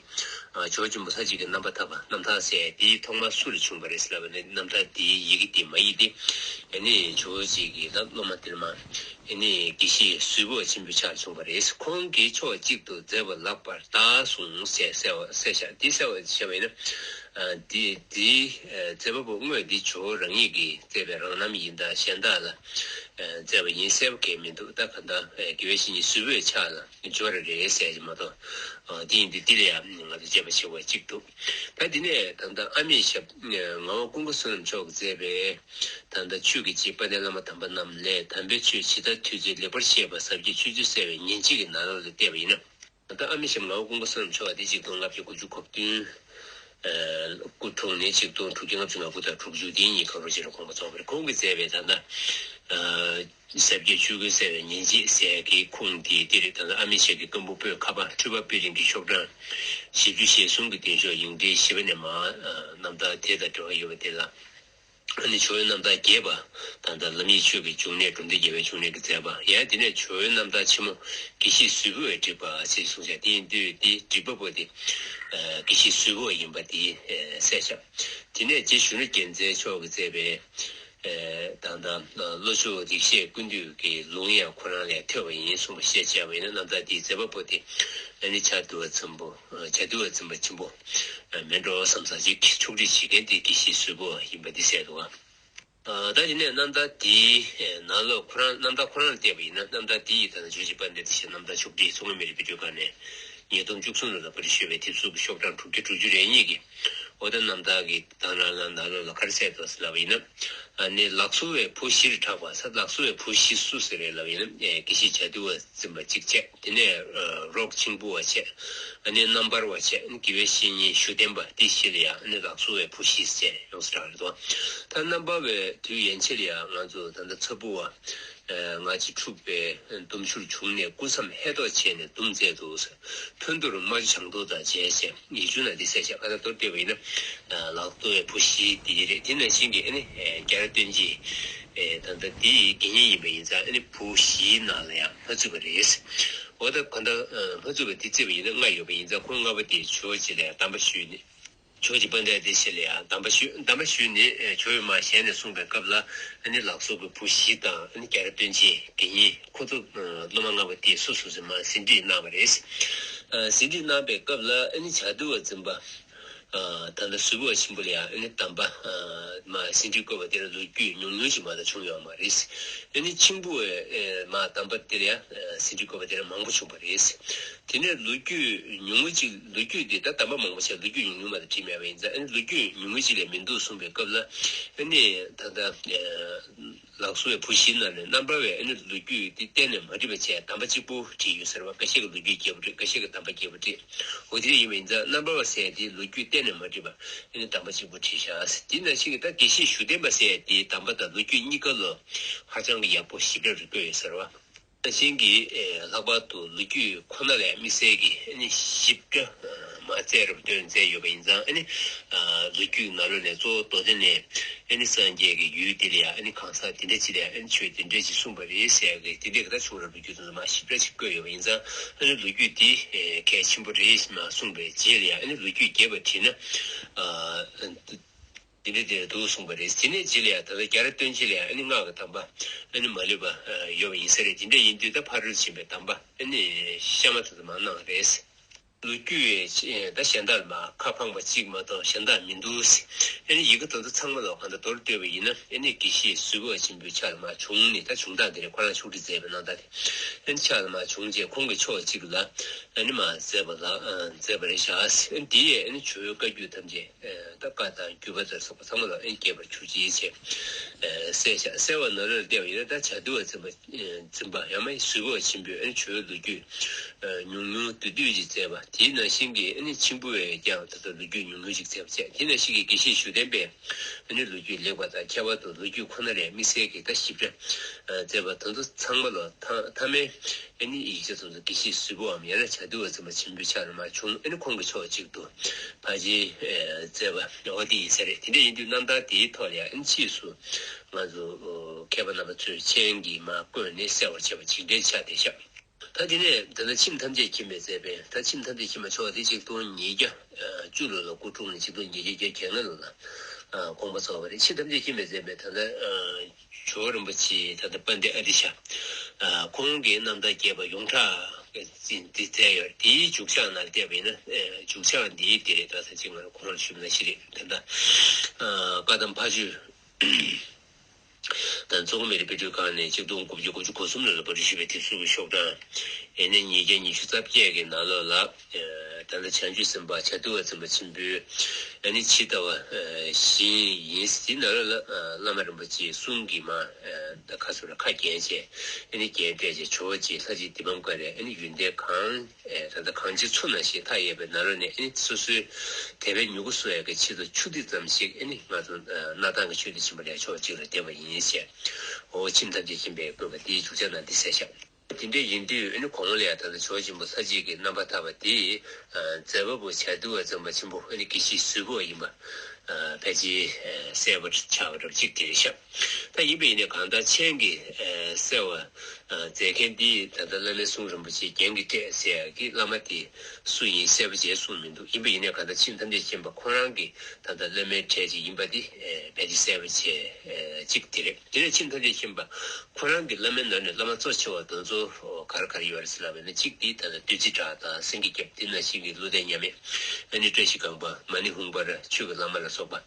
ཇོ་བོ་ཆེན་པོ་ལྷ་རྗེ་གི་རྣམ་པར་ཐར་པ། རྣམ་ཐར་ཟེར་དེ་ཐོག་མར་སུ་ལ་བྱུང་བ་རེད་ཟེར་ལབ་པ་ན། རྣམ་ཐར་དེའི་ཡི་གེ་དེ་མ་ཡིག་དེ་ཨ་ནི་ཇོ་བོ་རྗེ་གི་ད་སློབ་མ་དེར་མ། ཨ་ནི་དགེ་བཤེས་ཟུར་ཕུང་བ་ཆེན་པོའི་ཕྱག་བྱུང་བ་རེད། ཁོང་གིས་ཕྱོགས་གཅིག་ཏུ་མཛད་པ་ལགས་པར་བདག་གསུངས་ཟེར་གསལ་བ་གསལ་བཞག། འདི་གསལ་བ་བྱས་པ་ཡིན་ན། ཨ་འདི་འདི་ཨ་མཛད་པ་པོ་དངོས་འདི་ཇོ་བོ་རང་ཉིད་ཀྱིས་མཛད་པའི་རང་རྣམ་ཡིན་ད་གཞན་དག་ལ་ཨ་མཛད་པ་ཡིན་གསལ་པོ་གང་མི་འདུག་ད་ག་ད་ཨ་དགེ་བའི་བཤེས་གཉེན་གཟུ་བོས་ཕྱག་ལ་འཇོག་རེ་རེད་ཟེར་གྱི་མ་གཏོགས། ཨ་འདི་ཡིན་འདི་འདི་ལ་ཡང་ང་ཚོ་དཔྱད་པ་བྱེད་དགོས་གཅིག་འདུག་ད་འདི་ནས་ད་ལྟ་ཨ་མྱེས་ཞབས་ངག་དབང་ཀུན་དགའ་བསོད་ནམས་མཆོག་གིས་མཛད་པའི་ད་ལྟ་ཆོས་ཀྱི་རྗེ་དཔལ་ལྡན་བླ་མ་དམ་པ་རྣམས་ལས་དམ་པའི་ཆོས་ཇི་ལྟར་ཐོས་ཚུལ་ལེགས་པར་བཤད་པ་ཟབ་རྒྱས་ཆོས་ཚུལ་གསལ་བའི་ཉིན་བྱེད་ཀྱི་ནང་ལོགས་ལ་བལྟས་པ་ཡིན་ན། ད་ཨ་མྱེས་ཞབས་ངག་དབང་ཀུན་དགའ་བསོད་ནམས་མཆོག་དེ་གཅིག་སྟོང་ལྔ་བརྒྱ་དགུ་བཅུ་གོ་བདུན། ཨ་སྐུ་འཁྲུངས་ནས་གཅིག་སྟོང་དྲུག་བརྒྱ་ལྔ་བཅུ་ང་དགུ་དང་དྲུག་ཅུ་དེ་གཉིས་ཀ་རོ་ཅེ་རུ་དགོངས་པ་རྫོགས་པ་རེད། ཁོང་གིས་མཛད་པའི་ད་ལྟ་ཨ་ཟབ་རྒྱས་ཆོས་ཀུན་གསལ་བའི་ཉིན་བྱེད་ཟེར་གྱི་ཁུངས་དེ་དེ་རེད། ད་ལྟ་ཨ་མྱེས་ཞབས་ཀྱི་སྐམ་པོ་པོད་ཁ་པ་འཕྲུལ་པ་པད་རིང་གི་ཤོག་གྲངས་བཞི་བཅུ་ཞེ་གསུམ་གྱི་སྟེང་ཤོག་ཡིག་ཕྲེང་བཞི་པ་ནས་མར་ཨ་རྣམ་ཐར་དེ་དང་འབྲེལ་བ་ཡོད་པ་དེ་ལ། ཨ་ནི་ཇོ་བོའི་རྣམ་ཐར་རྒྱས་པ་དང་། ད་ལྟ་ལམ་ཡིག་ཆོས་ཀྱི་འབྱུང་གནས་འབྲོམ་སྟོན་རྒྱལ་བའི་འབྱུང་གནས་ཀྱིས་མཛད་པ། ཡང་དེ་ནས་ཇོ་བོའི་རྣམ་ཐར་ཆེན་མོ་དགེ་བཤེས་གཟུ་བོས་བསྒྲིགས་པ་ཞེས་གསུངས་ཤག་དེ་ཡིན་དུས་དེ་བསྒྲིགས་པ་པོ་དེ་ཨ་དགེ་བཤེས་གཟུ་བོ་ཡིན་པ་དེ་ཨ་གསལ་ཤག་དེ་ནས་རྗེ་གཞོན་ནུ་རྒྱལ་མཚན་མཆོག་གིས་མཛད་པའི་ཨ་ད་ལྟ་བློ་མཆོག་རིག་བྱེད་ཀུན་བཏུས་ཀྱི་ལུང་ཡང་ཁོ་རང་ལས་ཐོས་པ་ཡིན་གསུངས་པ་ཞེས་བྱ་བ་ཡིན་ན། རྣམ་ཐར་དེའི་མཛད་པ་པོ་དེ་ཨ་ནི་བྱ་དུ་བ་འཛིན་པོ་ཨ་བྱ་དུ་བ་འཛིན་པ་ཆེན་པོ་ཨ་མིན་འགྲོ་བསམ་ས་ཅིག་ཕྱོགས་སྒྲིག་བྱེད་མཁན་དེ་དགེ་བཤེས་གཟུ་བོ་ཡིན་པ་འདི་གསལ་འདུག་ཨ། ཨ་ད་དེ་ནས་རྣམ་ཐར་འདིའི་ནང་ལོགས་ཁོ་རང་རྣམ་ཐར་ཁོ་རང་ལ་བལྟས་པ་ཡིན་ན། རྣམ་ཐར་འདི་ཡི་ད་ལྟ་ཇོ་བོ་རྗེ་དཔལ་ལྡན་བདེ་ཆེན་རྣམ་ཐར་ཕྱོགས་སྒྲིག་མཚོ་སྔོན་མི་རིགས་དཔེ་སྐྲུན་ཁང་ནས་ཉིས་སྟོང་བཅུ་གསུམ་ལོ་ལ་པར་བཤུས་པའི་དེབ་གཟུགས་ཀྱི་ཤོག་གྲངས་དྲུག་བརྒྱ་དྲུག་ཅུ་རེ་གཉིས་ཀྱི། འོ་ད་རྣམ་ཐར་གྱི་དང་རང་ལ་ནང་ལོགས་ལ་ག་རེ་གསལ་འདུག་ཟེར་ལབ་པ་ཡིན་ན། ཨ་ནི་ལག་བཟོ་བའི་བུ་བཞིར་གྲགས་པ་ས། ལག་བཟོ་བའི་བུ་བཞི་སུ་ཟེར་རེད་ལབ་པ་ཡིན་ན། ཨེ་དགེ་བཤེས་བྱ་འདུལ་བ་འཛིན་པ་གཅིག་བྱས། དེ་ནས་ཨ་རོགས་མཆིང་བུ་བ་བྱས། ཨ་ནི་རྣམ་པར་བ་བྱས། ཨ་ནི་དགེ་བའི་བཤེས་གཉེན་ཞུ་བདེན་པ་དེ་བཞི་ལ་ཡང་ཨ་ནི་ལག་བཟོ་བའི་བུ་བཞི་ཟེར་ཡོངས་སུ་གྲགས་རེད་དོ། ད་རྣམ་པར་བའི་དུས་ཡན་ཆད་ལ་ཡང་ང་ཚོ་ད་ལྟ་ཚ་བུ་བ་ཨ་ང་ཅིག་འཁྲུགས་པའི་འདུམ་ཞུར་བྱུང་ནས་སྐུ་མཚམས་ཧེ་ཏོག་བྱས་ནས་འདུམ་མཛད་འདུག་ཟེར། ཕན་དུར་རྨ་ཆུ་བྱང་ཏོག་དང་མཇལ་ཞེས་ཡིག་ཆུང་ན་འདི་གསལ་བཤད་ཁ་ད་མདོར་བསྡུས་པ་ཡིན་ན། ལག་བཟོ་བའི་བུ་བཞི་དེ་རེད། དེ་ནང་བཞིན་གྱི་ཨ་ནི་རྒྱ་ར་སྟོན་ཆེན་ད་ལྟ་དེའི་དགེ་བསྙེན་ཡིན་པ་ཡིན་ཙང་། ཨ་ནི་བུ་བཞིའི་ནང་ལ་ཡང་མ་ཚུད་པ་རེད། འོ་ད་གང་ལྟར་མ་ཚུད་པ་དེ་བརྩིས་པ་ཡིན་ན་ལྔ་ཡོད་པ་ཡིན་ཙང་། ཁོང་ལྔ་པོ་དེ་ཇོ་བོ་རྗེ་ལ་ཡང་གདམས་པ་ཞུས་ནས། ཇོ་བོ་རྗེ་དཔལ་ལྡན་བདེ་ཆེན་ལ་ཡང་གདམས་པ་ཞུས། གདམས་པ་ཞུས་ནས་ཇོ་བོས་མར་ཞལ་ནས་གསུངས་པའི་སྐབས་ལ། ཨ་ནི་ལག་བཟོ་གི་བུ་བཞི་དང་། ཨ་ནི་རྒྱ་ར་སྟོན་ཆེན་དགེ་བསྙེན་ཁོ་ཚོ་སློབ་མ་ལྔ་པོ་དེ་སོ་སོ་སོ་མར་ཟིན་བྲིས་གནང་བ་རེད། ཟིན་བྲིས་གནང་པའི་སྐབས་ལ་ཨ་ནི་བྱ་འདུལ་བ་འཛིན་པ་ད་ལྟ་གཟུ་བོ་ཆེན་པོ་ལ་ཡང་ཨ་ནི་གདམས་པ་མར་ཟིན་བྲིས་བཀོད་པ་དེ་ལ་ལོ་རྒྱུས་ཉུང་ཉུང་ཅིག་མ་གཏོགས་བྱུང་ཡོད་མ་རེད། ཨ་ནི་མཆིང་བུ་བས་མར་གདམས་པ་དེ་ལ་ཡང་ཟིན་བྲིས་བཀོད་པ་དེ་ལ་མང་པོ་བྱུང་བ་རེད། དེ་ནས་ལོ་རྒྱུས་ཉུང་ངུ་ཅིག་ལོ་རྒྱུས་དེ་ད་གདམས་པ་མང་པོ་བྱས། ལོ་རྒྱུས་ཉུང་ཉུང་མ་གཏོགས་བྲིས་མེད་པ་ཡིན་ཙང་། ཨ་ནི་ལོ་རྒྱུས་ཉུང་ངུ་ཅིག་ལས་མི་འདུག་གསུངས་པའི་སྐབས་ལ། ཨ་ནི་ད་ལྟ་ལག་བཟོ་བའི་བུ་བཞིའི་ནང་ནས་རྣམ་པར་བས་ཨ་ནི་ལོ་རྒྱུས་དེ་གཏན་ནས་མ་བྲིས་པ་བྱས། གདམས་པ་གཅིག་པུ་བྲིས་ཡོད་ཟེར་བ། འགའ་ཤས་ཀྱིས་ལོ་རྒྱུས་རྒྱས་པོ་བྲིས། འགའ་ཤས་ཀྱིས་གདམས་པ་རྒྱས་པོ་བྲིས། འོ་དེ་འདྲ་ཡིན་པ་ཡིན་ཙང་རྣམ་པར་བ་ཟེར་ཡ་དེ་ལོ་རྒྱུས་གཏན་ནས་མ་བྲིས་པ་ཨ་ནི་གདམས་པ་གཅིག་པུ་བྲིས་བཞག། དེ་ནང་བཞིན་གྱི་ད་དགེ་བཤེས་ཞུ་བདེན་པ་ཟེར་ཡ་དེ་གདམས་པ་དང་ལོ་རྒྱུས་གཉིས་ཀ་ལ་ཧ་ཅང་གི་ཡག་པོ་ཞིབ་ཕྲ་རེ་བཀོད་ཡོད་ཟེར་བ། ནང་བཞིན་གྱི་ཨེ་ལྷག་པར་དུ་ལོ་རྒྱུས་ཁོ་ན་ལས་དམིགས་བསལ་གྱི་ཨ་ནི་ཞིབ་ཕྲ་མ་མཛད་རབས་སྟོན་མཛད་ཡོད་པ་ཡིན་ཙང་། ཨ་ནི་ལོ་རྒྱུས་ནང་ལོགས་ནས་གཙོ་བོ་མདོ་སྡེ་ནས་ཨ་ནི་སངས་རྒྱས་ཀྱི་ཡུལ་དེ་ལ་ཡང་། ཨ་ནི་གང་ཟག་དེ་འདྲ་ཅིག་ལ་ཡང་ཨ་ནི་ཆོས་དེ་འདྲ་ཅིག་གསུངས་པ་རེད་ཟེར་གི་དེ་འདྲའི་གི་ད་བྱུང་རབས་ལོ་རྒྱུས་དེ་ཚོ་མར་ཞིབ་ཕྲ་ཅིག་བཀོད་ཡོད་པ་ཡིན་ཙང་། ཨ་ནི་ལོ་རྒྱུས་དེ་ཨེ་གལ་ཆེན་པོ་རེད་ཞེས་མར་གསུངས་པའི་རྗེས་ལ་ཡང་། ཨ་ནི་ལོ་རྒྱུས་རྒྱས་པ་བྲིས་ན་ཨ། དེ་འདྲ་དེ་འདུག་གསུངས་པ་རེད། དེ་ནས་རྗེས་ལ་ཡང་ད་ལྟ་རྒྱ་ར་སྟོན་ཆེན་ལ་ཡང་ཨ་ནི་སྔགས་ཀྱི་གདམས་པ་ཨ་ནི་མ་ལུས་པ་ཡོད་པ་ཡིན་ས་རེད། དེ་འདྲ་ཡིན་དུས་ད་ཕ་རོལ་ཕྱིན་པའི་གདམས་པ་ཨ་ནི་གཤའ་མ་ད་ལྟ་མར་གནང་རེད། ལོ་རྒྱུས་ད་གཞན་དག་ལ་མར་ཁ་འཕངས་པ་གཅིག་མ་གཏོགས་གཞན་དག་མི་འདུག། ཨ་ནི་ཡི་གེ་དེ་ཚོ་ཚང་མ་ལ་གང་ལྟར་མདོར་བསྡུས་པ་ཡིན་ན། ཨ་ནི་དགེ་བཤེས་གཟུ་བོ་ཆེན་པོའི་ཕྱག་ལ་མར་བྱུང་ནས། ད་བྱུང་སྟངས་དེ་རེད། ཁོ་རང་ཕྱོགས་སྒྲིག་མཛད་པའི་གནང་སྟངས་དེ། ཨ་ནི་ཕྱག་ལ་མར་བྱུང་རྗེས་ཁོང་གིས་ཕྱོགས་གཅིག་ལ་ཨ་ནི་མར་མཛད་པ་ལ་མཛད་པ་རེད་བཞག། ཨ་ནི་དེ་ཡིས་ཨ་ནི་ཇོ་བོའི་བཀའ་བརྒྱུད་ཐམས་ཅད། ད་བཀའ་དང་བརྒྱུད་པ་དང་སོགས་པ་ཚང་མ་ལ་ཨེ་རྒྱས་པར་གྱུར་ཅིག་ཅེས་གསལ་བཞག། གསལ་བ་ནང་ལོགས་ལ་བལྟས་པ་ཡིན་ན། ད་བྱ་འདུལ་བ་འཛིན་པ་འཛིན་པ་ཡང་མ་ཡིན་གཟུ་བོ་ཆེན་པོས་ཨེ་ཇོ་བོའི་ལོ་རྒྱུས་ཉུང་ཉུང་བསྡུས་བསྡུས་ཅིག་མཛད་པ། དེའི་ནང་བཞིན་གྱི་ཨེ་ནི་མཆིང་བུ་བས་ཀྱང་ད་ལྟ་ལོ་རྒྱུས་ཉུང་ཉུང་ཅིག་མཛད་པ་བྱས། དེ་ནང་བཞིན་གྱི་དགེ་བཤེས་ཞུ་བདེན་པས་ཨེ་ནི་ལོ་རྒྱུས་ལེགས་པ་དང་། ཁྱད་པར་དུ་ལོ་རྒྱུས་ཁོ་ན་ལས་དམིགས་བསལ་གྱི་ད་ཞིབ་ཕྲ་མཛད་པ་དེ་ཚོ་ཚང་མ་ལ་མཐའ་མཐའ་མའི་ཨ་ནི་ཡིག་ཆ་ཚོ་ཚོ་དགེ་བཤེས་གཟུ་བོའམ་ཡང་ན་བྱ་འདུལ་བ་འཛིན་པ་ཆེན་པོའི་ཕྱག་ལ་མར་བྱུང་། ཨ་ནི་ཁོང་གིས་ཕྱོགས་གཅིག་ཏུ་ཕར་ཕྱིན་མཛད་པ་འོ་དེ་ཡིན་ས་རེད། དེ་འདྲ་ཡིན་དུས་རྣམ་ཐར་དེའི་ཐོག་ལ་ཡང་ཨ་ནི་ཕྱིས་སུ་ང་ཚོ་མཁས་པ་རྣམ་པ་ཚོས་མཆན་གྱིས་མར་བཀོད་ནས་གསལ་བར་བྱས་པ་ཅིག་འདྲ་ཆགས་བསྡད་ཤག། ད་དེ་ནས་ད་ལྟ་ཁྱིམ་ཐམས་ཅད་མཁྱེན་པས་མཛད་པའི། ད་ཁྱིམ་ཐམས་ཅད་མཁྱེན་པ་མཆོག་དེ་ཆིག་སྟོང་ཉིས་བརྒྱ་བཅུ་ལོ་ལ་སྐུ་འཁྲུངས་ནས་ཆིག་སྟོང་ཉིས་བརྒྱ་བརྒྱད་ལྔ་ལོ་ལ་དགོངས་པ་རྫོགས་པ་རེད། ཁྱིམ་ཐམས་ཅད་མཁྱེན་པས་མཛད་པའི་ད་ལྟ་ཇོ་བོ་རིན་པོ་ཆེ་ད་ལྟ་དཔལ་ལྡན་ཨ་ཏི་ཤ། ཁོང་གི་རྣམ་ཐར་རྒྱས་པ་ཡོངས་གྲགས་ འདི་བཙལ་ཡོད། དེའི་མཇུག་ཆག་ནང་བལྟས་པ་ཡིན་ན། ཨེ། མཇུག་ཆག་འདིའི་དེ་རེད། ད་ད་ཅིག་ང་ཁོང་རང་ཞུས་ན་ཤི་རེད། ད་ལྟ་ཨ་བཀའ་གདམས་ཕ་ཆོས་དང་མཚོ་སྔོན་མི་རིགས་དཔེ་སྐྲུན་ཁང་ནས་གཅིག་སྟོང་དགུ་བརྒྱ་དགུ་བཅུ་གོ་གསུམ་ལོ་ལ་པར་སྐྲུན་ཞུས་པའི་དེབ་གཟུགས་ཀྱི་ཤོག་གྲངས། ཨེ་ནས་ཉིས་བརྒྱ་ཉི་ཤུ་རྩ་བརྒྱད་ཀྱི་ནང་ལོགས་ལ། ཨེ། ད་ལྟ་བྱང་ཆུབ་སེམས་དཔའ་བྱ་དུར་བ་ཙམ་པ་ཆེན་པོའི་ཨ་ནི་ཇི་ལྟ་བ་བཞིན་ཡིན། དེ་ནང་ལ་བླ་མ་རིན་པོ་ཆེའི་གསུང་གིས་མ་ད་ཁ་སོ་ར་ཁ་བརྒྱན་བྱས། ཨ་ནི་རྒྱན་སྤྲས་བྱས། ཇོ་བོ་རྗེ་ལྷ་རྗེ་འདི་བམ་ཀ་རས་ཨ་ནི་ཡོན་ཏན་གང་ད་ལྟ་གངས་ཅན་མཚོ་ནང་བཞིན་མཐའ་ཡས་པའི་ནང་ལོགས་ནས། ཨ་ནི་སོ་སོའི་དད་པའི་མྱུ་གུ་གསོ་ཡག་གི་ཆེད་དུ་ཆུ་ཐིགས་ཙམ་ཞིག་ཨ་ནི་ང་ཚོ་སྣར་ཐང་གི་ཆོས་སྡེ་ཆེན་པོ་ལ་ཕྱོགས་གཅིག་ལ་བསྡད་པ་ཡིན་ཞེས། འོ། ཁྱིམ་ཐམས་ཅད་མཁྱེན་པས་བཀོད་པ་འདིའི་མཇུག་ཆག་ནང་འདི་གསལ་བཞག་དེ་འདྲ་ཡིན་དུས་ཨ་ནི་གོང་ལ་ཡང་ད་ལྟ་ཇོ་བོ་ཆེན་པོ་ལྷ་རྗེ་གི་རྣམ་པར་ཐར་པ་དེ། ཨ། མཛད་པ་པོ་བྱ་དུར་བ་ཙམ་པ་ཆེན་པོ་ཨ་ནི་དགེ་བཤེས་ཟུར་པོ་ཡིན་པ། ཨ། ཕལ་ཆེར་གསལ་པོ་ཆགས་པ་འདྲ་པོ་ཅིག་དེ་རེད་ཤག་ད་ཡིན་པ་ཡིན་ནའི་གང་ལྟར་མཚན་གྱི་གསལ་བ་མཛད་མཁན་འདི་ད་ལྟ་བླ་མའི་གསུང་རིན་པོ་ཆེ་རྒྱན་གྱིས་སྤྲས་ཟེར་ཡག་གི་བླ་མ་དེ་སུ་ཡིན་གསལ་པོ་བྱས་གསུངས་མི་འདུག་ཡིན་པ་ཡིན་ནའི་གང་ལྟར་ཁྱིམ་ཐམས་ཅད་མཁྱེན་པ་ཁོང་རང་གི་ད་ལྟ་བླ་མའི་གྲས་ཅིག་ཡིན་པ་འདི་ཕལ་ཆེར་གསལ་པོ་བྱས་ཅིག་དེ་རེད། དེ་ནས་ཁྱིམ་ཐམས་ཅད་མཁྱེན་པ་ཁོ་རང་གི་བླ་མའི་ནང་ནས་བླ་མ་གཙོ་ཆེ་བ་དེ་ཚོ་ག་རེ་ག་རེ་ཡོད་རེད་ཟེར་ལབ་པ་ཡིན་ན། གཅིག་འདི་ད་ལྟ་བདུད་རྩི་བྲག་དང་སེང་གེ་རྒྱབ། དེ་ནང་བཞིན་གྱི་ཀླུ་ལྡན་མཉམ་མེད། ཨ་ནི་བཀྲ་ཤིས་སྒང་པ། མ་ཎི་ཧཱུྃ་པར་ཆོས་ཀྱི་བླ་མ་ལ་སོགས་པ།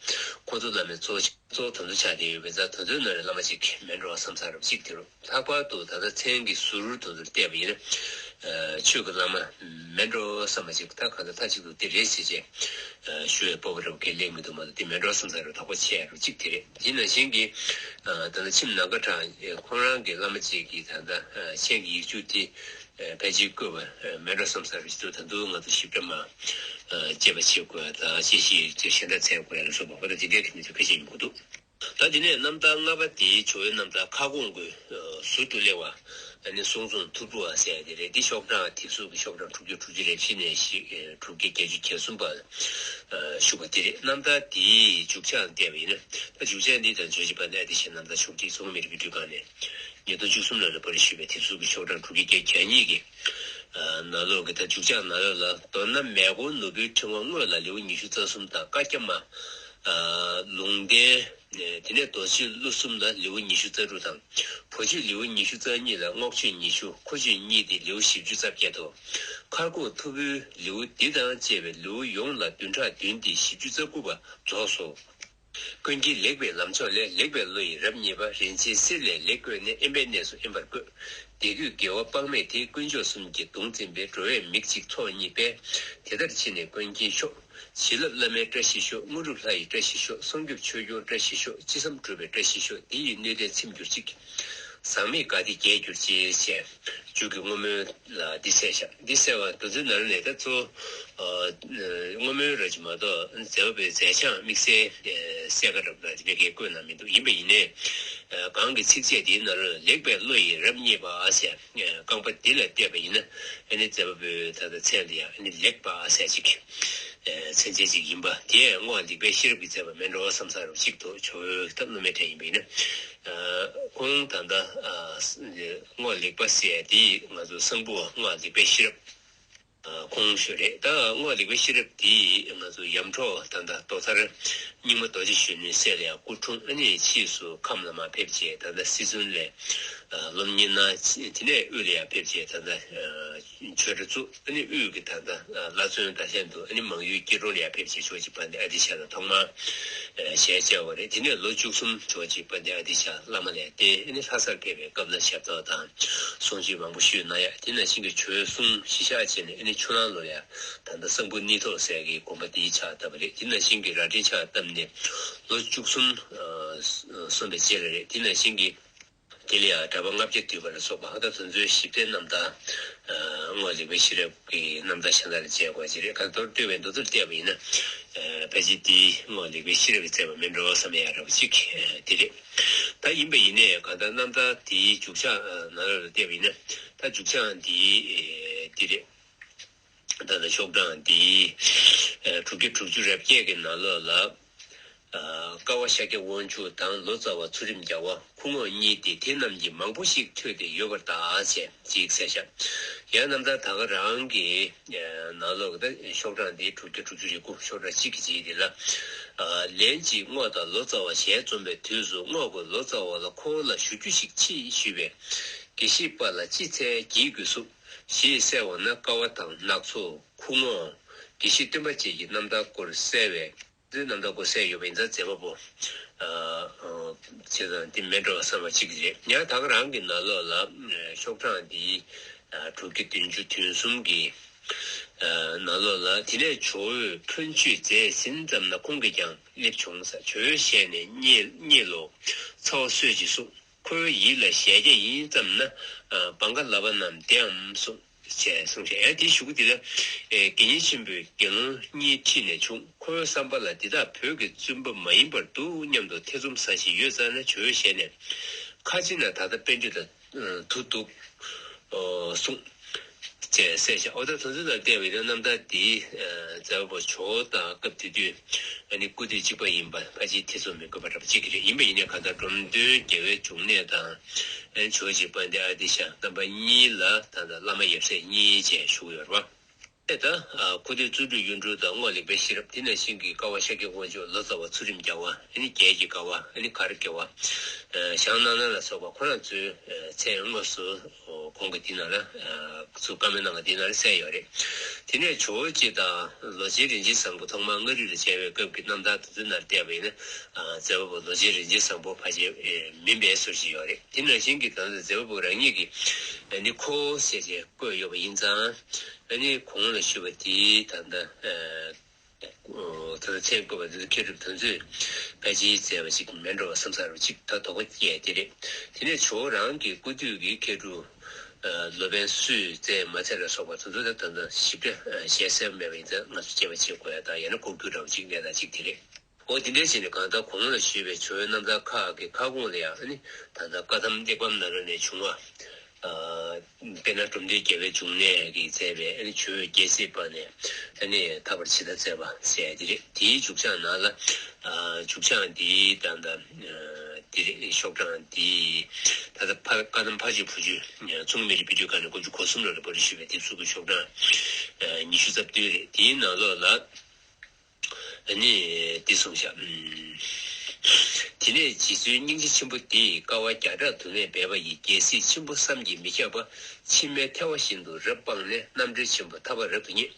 ཁོ་ཚོ་བླ་མའི་གཙོ་གཙོ་བོ་དེ་ཚོ་ཆགས་བསྡད་ཡོད་པས། ད་དེ་ཚོའི་ནང་ནས་བླ་མ་གཅིག་མེད་འགྲོ་བསམ་ས་རབ་གཅིག་དེ་རུ། ལྷག་པར་དུ་ད་ལྟ་མཚན་གྱི་ཟུར་དེ་ཚོར་བལྟས་པ་ཡིན་ན། ཆོས་ཀྱི་བླ་མ་མེད་འགྲོ་བསམ་པ་ཅིག་ད་ག་ད་མཐའ་གཅིག་ཏུ་དེ་རེད་ཟེར་བྱས་ཞུ་བའི་སྤོབས་པ་རབ་ཀྱིས་ལེགས་མི་འདུག་མ་གཏོགས། དེ་མེད་འགྲོ་བསམ་ས་རུ་དོགས་པ་ཆེ་ཡ་རུ་གཅིག་དེ་རེད། དེ་ནང་བཞིན་གྱི་ད་ལྟ་ཁྱིམ་ནམ་མཁའ་གྲགས་ཁོང་རང་གི་བླ་མ་གཅིག་གིས་ད་ལྟ་མཚན་གྱི་ཡིག་ཆུ་དེ་ཕལ་ཆེར་བཀོད་པ་མེད་འགྲོ་བསམ་ས་རུ་ཞུ། ད་དུང་ང་ཚོ་ཞིབ་ཕྲ་མ་དཔྱད་པ་བྱེད་དགོས་དང་། དཔྱད་གཞིའི་ཡིག་ཆ་གཞན་དག་བཙལ་དགོས་ཡ་ལ་སོགས་པ། ད་དེ་འདྲའི་གི་གནས་ཚུལ་ཁ་ཤས་ཡོང་གི་འདུག་ད་དེ་ནས་རྣམ་ཐར་ལྔ་པ་དེའི་ཇོ་བོའི་རྣམ་ཐར་ཁ་སྐོང་གི་ཟུར་དུ་སླེབས་པ། ཨ་ནི་གསུང་རྩོམ་ཐུབ་དྲུག་པ་ཟེར་ཡ་དེ་རེད། འདི་ཤོག་གྲངས་དེབ་གཟུགས་ཀྱི་ཤོག་གྲངས་དྲུག་བརྒྱ་དྲུག་ཅུ་རེ་བཞི་ནས་བཞི། ཨེ། དྲུག་བརྒྱ་བརྒྱད་ཅུ་གྱ་གསུམ་པ་ཞུགས་པ་དེ་རེད། རྣམ་ཐར་དེའི་མཇུག་ཆག་བལྟས་པ་ཡིན་ན། ད་མཇུག་ཆག་འདི་དང་ཇོ་བོ་རྗེ་དཔལ་ལྡན་ཨ་ཏི་ཤའི་རྣམ་ཐར་ཕྱོགས་སྒྲིག་མཚོ་སྔོན་མི་རིགས་དཔེ་སྐྲུན་ཁང་ནས་ཉིས་སྟོང་བཅུ་གསུམ་ལོ་ལ་པར་རིས་ཞུས་པའི་དེབ་གཟུགས་ཀྱི་ཤོག་གྲངས་དྲུག་བརྒྱ་བརྒྱད་ཅུ་གྱ་གཉིས་ཀྱི་ནང་ལོགས་ཀྱི་ད་མཇུག་ཆག་ནང་ལོགས་ལ། མདོར་ན་མེ་འཁོར་ནོར་བུའི་ཕྲེང་བ་དངོས་ལ་ལེའུ་ཉི་ཤུ་རྩ་གསུམ་དང་། བཀའ་རྒྱ་མ། ལུང་བསྟན། དེ་ནས་རྡོ་རྗེ་གླུ་གསུམ་ལ་ལེའུ་ཉི་ཤུ་རྩ་དྲུག་དང་། བོད་ཆོས་ལེའུ་ཉི་ཤུ་རྩ་གཉིས་ལ་རྔོག་ཆོས་ཉི་ཤུ། ཁོ་ཆོས་གཉིས་ཏེ་ལེའུ་བཞི་བཅུ་རྩ་བརྒྱད་དོ། མཁར་སྐོར་ཐུབ་པའི་ལེའུ་འདི་དང་བཅས་པའི་ལེའུ་ཡོངས་ལ་བདུན་ཕྲག་བདུན་ཏེ་བཞི་བཅུ་རྩ་དགུ་པ་རྫོགས་སོ། ཀུན་མཁྱེན་ལེགས་པའི་ལམ་མཆོག་ལས། ལེགས་པའི་བློ་ཡི་རབ་རྙེད་པ། རིན་ཆེན་གསེར་ལས་ལེགས་བཀོད་ནས། དབེན་པའི་གནས་སུ་དབེན་པར་བཀོད། དད་གུས་དགེ་བ་དཔག་མེད་དེ། དཀོན་མཆོག་གསུམ་གྱི་གདུང་འཛིན་པའི། འགྲོ་བའི་མིག་གཅིག་ཚོགས་གཉིས་པས། དེ་ལྟར་ཕྱི་ནས་ཀུན་མཁྱེན་ཤོག། བྱིན་རླབས་བླ་མའི་བཀྲ་ཤིས་ཤོག། དངོས་གྲུབ་ལྷ་ཡི་བཀྲ་ཤིས་ཤོག། སྲུང་སྐྱོབ་ཆོས་སྐྱོང་བཀྲ་ཤིས་ཤོག། ཅི་བསམ་འགྲུབ་པའི་བཀྲ་ཤིས་ཤོག། འདི་ཡི་སྣོད་ལྡན་ཚིམ་གྱུར་ཅིག། ཟག་མེད་དགའ་བདེ་རྒྱས་གྱུར་ཅིག་ཞེས་མཇུག་གི་བསྔོ་སྨོན་ལ་འདི་གསལ་བཞག། འདི་གསལ་བ་དེ་ཚོའི་ནང་ནས་ད་གཙོ་བོ་བསྔོ་སྨོན་ར་ཅིག་མ་གཏོགས། མཛད་པ་པོའི་མཛད་བྱང་དམིགས་བསལ་གསལ་ཁ་འདྲ་པོ་ད་དེ་འདྲ་གས་བཀོད་གནང་མི་འདུག། ཡིན་པ་ཡིན་ནའི་གོང་གི་ཚིགས་བཅད་འདིའི་ནང་ལ་ལེགས་པའི་བློ་ཡི་རབ་རྙེད་པ་ཟེར། རྐང་པ་འདི་ལ་བལྟས་པ་ཡིན་ན། ཨ་ནི་མཛད་པ་པོའི་ད་ལྟ་མཚན་དེ་ཡང་ཨ་ནི་ལེགས་པ་ཟེར་ཅིག། མཚན་མཚན་ཅིག་ཡིན་པ་དེ་རྔོག་ལེགས་པའི་ཤེས་རབ་ཀྱིས་མཛད་པ་མིན་འགྲོ་བསམ་ས་རུ་གཅིག་ཏུ་ཇོ་བོའི་ད་བླ་མའི་གྲས་ཡིན་པ་ཡིན་ན། ཁོང་ད་ལྟ་རྔོག་ལེགས་པ་ཟེར་དེ་ང་ཚོ་གསང་ཕུ་བ་རྔོག་ལེགས་པའི་ཤེས་རབ། ཁོང་ཞུ་རེད། ད་རྔོག་ལེགས་པའི་ཤེས་རབ་དེ་ང་ཚོ་ཡམ་ཁྲོ་ད་ལྟ་རྡོ་ཐར་རྙིང་མ་རྡོ་རྗེ་གཞོན་ནུའི་སྲས་ལ་ཡང་སྐུ་འཁྲུངས། ཨ་ནི་ཕྱིས་སུ་ཁམས་ལ་མར་ཕེབས་བྱས་ད་ལྟ་སྲིད་བཙུན་ལས་སློབ་གཉེར་གནང་། དེ་ནས་དབུས་ལ་ཡང་ཕེབས་བྱས་ད་ལྟ་ཆོས་གྲྭ་བཙུགས། ཨ་ནི་དབུས་ཀྱི་ད་ལྟ་བླ་བཙུན་ད་ལྷན་དུ། ཨ་ནི་མང་ཡུལ་སྐྱིད་གྲོང་ལ་ཡང་ཕེབས་བྱས་ཇོ་བོ་རྗེ་དཔལ་ལྡན་ཨ་ཏི་ཤ་ལ་ཐོག་མར་ཞལ་མཇལ་བ་རེད། དེ་ནས་ལོ་བཅུ་གསུམ་ཇོ་བོ་རྗེ་དཔལ་ལྡན་ཨ་ཏི་ཤ་བླ་མ་ལ་བསྟེན། ཨ་ནི་ལྷ་སར་ཕེབས་པའི་སྐབས་ལ་ཞབས་ཏོག་དང་གསུང་ཆོས་མང་པོ་ཞུས་གནང་ཡ། དེ་ནང་བཞིན་གྱི་ཇོ་བོའི་གསུང་གཞི་བཞག་བྱས་ནས། ཨ་ནི་ཆུ་ནང་ལོ་ལ་ཡང་ད་ལྟ་གསང་ཕུ་སྣེ་ཐོག་ཟེར་གྱི་དགོན་པ་འདིའི་ཕྱག་བཏབ་པ་རེད། དེ་ནང་བཞིན་གྱི་རྭ་སྒྲེང་ཕྱག་བཏབ་ནས་ལོ་བཅུ་གསུམ་སོན་པའི་རྗེས་ལ་རེད། དེ་ནང་བཞིན་གྱི་དེ་ལ་ཡང་གྲྭ་པ་ལྔ་བརྒྱ་འདུས་པ་ལ་སོགས་པ། ད་དེ་ཚོའི་ཞིབ་ཕྲའི་རྣམ་ཐར་རྔོག་ལེགས་པའི་ཤེས་རབ་ཀྱི་རྣམ་ཐར་གཞན་དག་ལ་མཇལ་དགོས་ཀྱི་རེད། ག་མདོར་བསྡུས་པའི་མདོར་བསྡུས་བལྟས་པ་ཡིན་ན། ཕལ་ཆེར་འདི་རྔོག་ལེགས་པའི་ཤེས་རབ་ཀྱིས་མཛད་པ་མིན་འགྲོ་བསམ་ཡ་འདྲ་པོ་ཅིག་དེ་རེད། ད་ཡིན་པ་ཡིན་ནའི་གང་ལྟར་རྣམ་ཐར་འདིའི་མཇུག་ཆག་ནང་ལ་བལྟས་པ་ཡིན་ན། ད་མཇུག་ཆག་འདི་འདི་རེད། ད་ལྟ་ཤོག་གྲངས་འདི་དྲུག་བརྒྱ་དྲུག་ཅུ་རེ་བརྒྱད་ཀྱི་ནང་ལོགས་ལ། ཀ་བ་ཤཱཀྱ་དབང་ཕྱུག་དང་། ལོ་ཙཱ་བ་ཚུལ་ཁྲིམས་རྒྱལ་བ་ཁུ་རྔོག་གཉིས་ཏེ། དེ་རྣམས་ཀྱིས་མང་པོ་ཞིག་ཐོས་ཏེ་ཡོད་པར་གདའ་ཞེས་ཅིག་གསལ་བཞག། ཡང་རྣམ་ཐར་ད་ག་རང་གི་ནང་ལོགས་ཀྱི་ད་ཤོག་གྲངས་འདི་དྲུག་བརྒྱ་དྲུག་ཅུ་རེ་དགུ། ཤོག་གྲངས་གཅིག་གི་རྗེས་འདི་ལ། ལན་གཅིག་རྔོག་དང་ལོ་ཙཱ་བ་ཞལ་འཛོམས་པའི་དུས་སུ། རྔོག་གིས་ལོ་ཙཱ་བ་ལ་ཁོ་བོ་ལ་ཞུ་རྒྱུ་ཞིག་མཆིས་ཞུས་པས། དགེ་བཤེས་པ་ལ་ཅི་འཚལ་བགྱིད་དགོས་སུ། ཞེས་གསལ་བ་ན། ཀ་བ་དང་སྣག་ཚོགས་ཁུ་ངོ་དགེ་བཤེས་སྟོན་པ་བཅས་ཀྱི་རྣམ་ཐར་སྐོར་གསལ་བས། དེ་རྣམ་ཐར་སྐོར་གསལ་ཡོད་པ་ཡིན་ཙང་མཛད་པ་པོ། ཨ་ཨ་བྱས་ཙང་འདི་མིན་འགྲོ་བསམ་པ་གཅིག་རེད། ཡང་ད་ག་རང་གི་ནང་ལོགས་ལ་ཤོག་གྲངས་འདི་དྲུག་བརྒྱ་བདུན་ཅུ་དོན་གསུམ་གྱི་ནང་ལོགས་ལ། དེ་ནས་ཇོ་བོས་ཕན་ཆོད་མཛད་ཟིན་ཙམ་ན་ཁོང་གིས་ཀྱང་སླེབས་བྱུང་ས། ཇོ་བོའི་ཞལ་ནས་རྙེད་རྙེད་ལོ། ཚ་བ་གསོས་ཀྱིས་གསུངས། ཁོའི་ཡིད་ལ་ཞལ་རྒྱ་ཡིན་ཙམ་ན། བང་ག་ལ་བ་རྣམས་དེའམ་གསུངས། ཅེས་གསུངས་ཤག་ཡང་དེའི་གཞུག་གུ་འདི་ལ། དགེ་བསྙེན་ཆེན་པོས་དགེ་སློང་གཉིས་ཁྲིད་ནས་བྱུང་། ཁོའི་བསམ་པ་ལ་འདི་དག་བོད་ཀྱི་བཙུན་པ་མ་ཡིན་པར་འདུག་སྙམ་དུ་ཐེ་ཚོམ་ཟ་བཞིན་ཡོད་ཙང་ན། ཇོ་བོའི་ཞལ་ནས། ཁ་ཅིག་ན་ད་ལྟ་པཎ་ཆེན་དང་དུ་འདུག་གསུངས། ཅེས་གསལ་ཤག་འོ་ད་དོན་ཚན་ལ་བལྟས་པ་ཡིན་ན། རྣམ་ཐར་འདིའི་མཛད་པ་པོ་ཇོ་བོ་དང་སྐབས་དེ་དུས་ཨ་ནི་སྐུ་དུས་གཅིག་པ་ཡིན་པ་ཕལ་ཆེར་ཐེ་ཚོམ་མི་དགོས་པ་འདྲ་པོ་གཅིག་གི་རེད། ཡིན་པ་ཡིན་ནའི་གང་ལྟར་འབྲོམ་སྟོན་རྒྱལ་བའི་འབྱུང་གནས་དང་། ཨ་ནི་ཇོ་བོ་རྗེ་དཔལ་ལྡན་ཨ་ཏི་ཤ་རྣམ་པ་གཉིས་ལ་ད་ལྟ་བླ་མ་ཡབ་སྲས་གཉིས་བཅས་བཞུགས་ཡོད་རེད་པ། ཨེ་ད་ཨ་སྐུ་དུས་བརྩོན་འགྲུས་གཡུ་འབྲུག་དང་རྔོག་ལེགས་པའི་ཤེས་རབ། དེ་ནང་བཞིན་གྱི་ཀ་བ་ཤཱཀྱའི་དབང་ཕྱུག་ལོ་ཙཱ་བ་ཚུལ་ཁྲིམས་རྒྱལ་བ། ཨ་ནི་རྒྱལ་གྱི་དགའ་བ། ཨ་ནི་གར་དགེ་བ། ཨ་ཞང་སྣང་ནག་ལ་སོགས་པ་ཁོ་རང་ཚོའི་ཨ་མཚན་དངོས་སུ་གོང་གི་འདི་ནང་ལ་ཨ་ཚུར་བཀའ་མོལ་གནང་བ་འདི་ནང་ལ་གསལ་ཡོད་རེད། དེ་ནས་ཇོ་བོ་རྗེ་དང་ལོ་ཆེན་རིན་ཆེན་བཟང་པོ་ཐོག་མར་མངའ་རིས་ལ་མཇལ་བའི་སྐབས་ཀྱི་རྣམ་ཐར་དེ་ཚོའི་ནང་བལྟས་པ་ཡིན་ན། ཨ་མཛད་པ་པོ་ལོ་ཆེན་རིན་ཆེན་བཟང་པོ་ཕལ་ཆེར་ཨེ་མིན་པའི་བཟོ་ཞིག་ཡོད་རེད། དེ་ནང་བཞིན་གྱི་ད་ལྟ་མཛད་པ་པོ་རང་ཉིད་ཀྱིས་ཨ་ནི་ཁོ་བོ་ཟེར་བྱས་བཀོད་ཡོད་པ་ཡིན་ཙང་། ཨ་ནི་གོང་ལ་ཞུས་པ་དེའི་ད་ལྟ་ཨ། ད་ལྟ་མཚན་བཀོད་པ་འདི་ཚོ་མཁས་གྲུབ་དེ་ཚོས་ཕལ་ཆེར་མཛད་པ་ཅིག་མིན་འགྲོ་བསམ་ས་རུ་ཅིག་ད་དོགས་པ་སྐྱེས་དེ་རེད། དེ་ནས་ཇོ་བོ་རང་གི་སྐུ་དུས་ཀྱི་མཁས་གྲུབ་ཨ་ལོ་པཎ་སུས་མཛད་མ་མཛད་ལ་སོགས་པ་དེ་ཚོ་ད་ད་ལྟ་ཞིབ་ཕྲ་ཨ་ཞལ་གསལ་མེད་པ་ཡིན་ཙང་ང་ཚོ་དཔྱད་པ་བྱེད་དགོས་ཡ་དང་། ཡང་ན་ལྐོག་གྱུར་འདྲ་བོ་ཅིག་གནས་སྟངས་ཅིག་དེ་རེད། འོ་དེ་འདྲ་བྱས་ནས་གང་ལྟར་གོང་ལ་ཞུས་པའི་ཇོ་བོའི་རྣམ་ཐར་ཁག་གི་ཁ་སྐོང་ལ་ཡང་ཨ་ནི་ད་ལྟ་བཀའ་གདམས་གླེགས་བམ་ནང་ལོགས་ནས་བྱུང་བ། ཨ་དཔེར་ན་འབྲོམ་སྟོན་རྒྱལ་བའི་འབྱུང་གནས་ཀྱིས་མཛད་པའི་ཨ་ནི་ཇོ་བོས་རྒྱལ་སྲིད་པ་ནས་ཨ་ནི་ཐར་པར་ཇི་ལྟར་མཛད་པ་ཟེར་ཡ་དེ་རེད། དེའི་མཇུག་བྱང་ནང་ལ། ཨ་མཇུག་བྱང་འདིའི་ད་ལྟ་ཨ་འདི་རེད། ཤོག་གྲངས་འདི་ད་ལྟ་ཕ་བཀའ་གདམས་ཕ་ཆོས་བུ་ཆོས་མཚུངས་མེད་རིག་པའི་དུས་གང་ནས་དགུ་བཅུ་གོ་གསུམ་ལོ་ལ་པར་ཞུས་པའི་དེབ་གཟུགས་ཀྱི་ཤོག་གྲངས་ཨ་ཉི་ཤུ་རྩ་བདུན་རེད། དེའི་ནང་ལོགས་ལ། ཨ་ནི་འདི་གསུངས་ཤག་དེ་ནས་རྗེ་བཙུན་སྙིང་རྗེ་ཆེན་པོ་དེས་དཀའ་བ་བརྒྱ་ཕྲག་དུ་མས་འབད་པ་ཡིས། རྒྱལ་སྲིད་ཆེན་པོ་བསམ་གྱིས་མི་ཁྱབ་པ། ཕྱི་མའི་ཐལ་བ་བཞིན་དུ་རབ་སྤངས་ནས། རྣམ་འདྲེན་ཆེན་པོ་ཐར་པ་རབ་ཏུ་བརྙེས།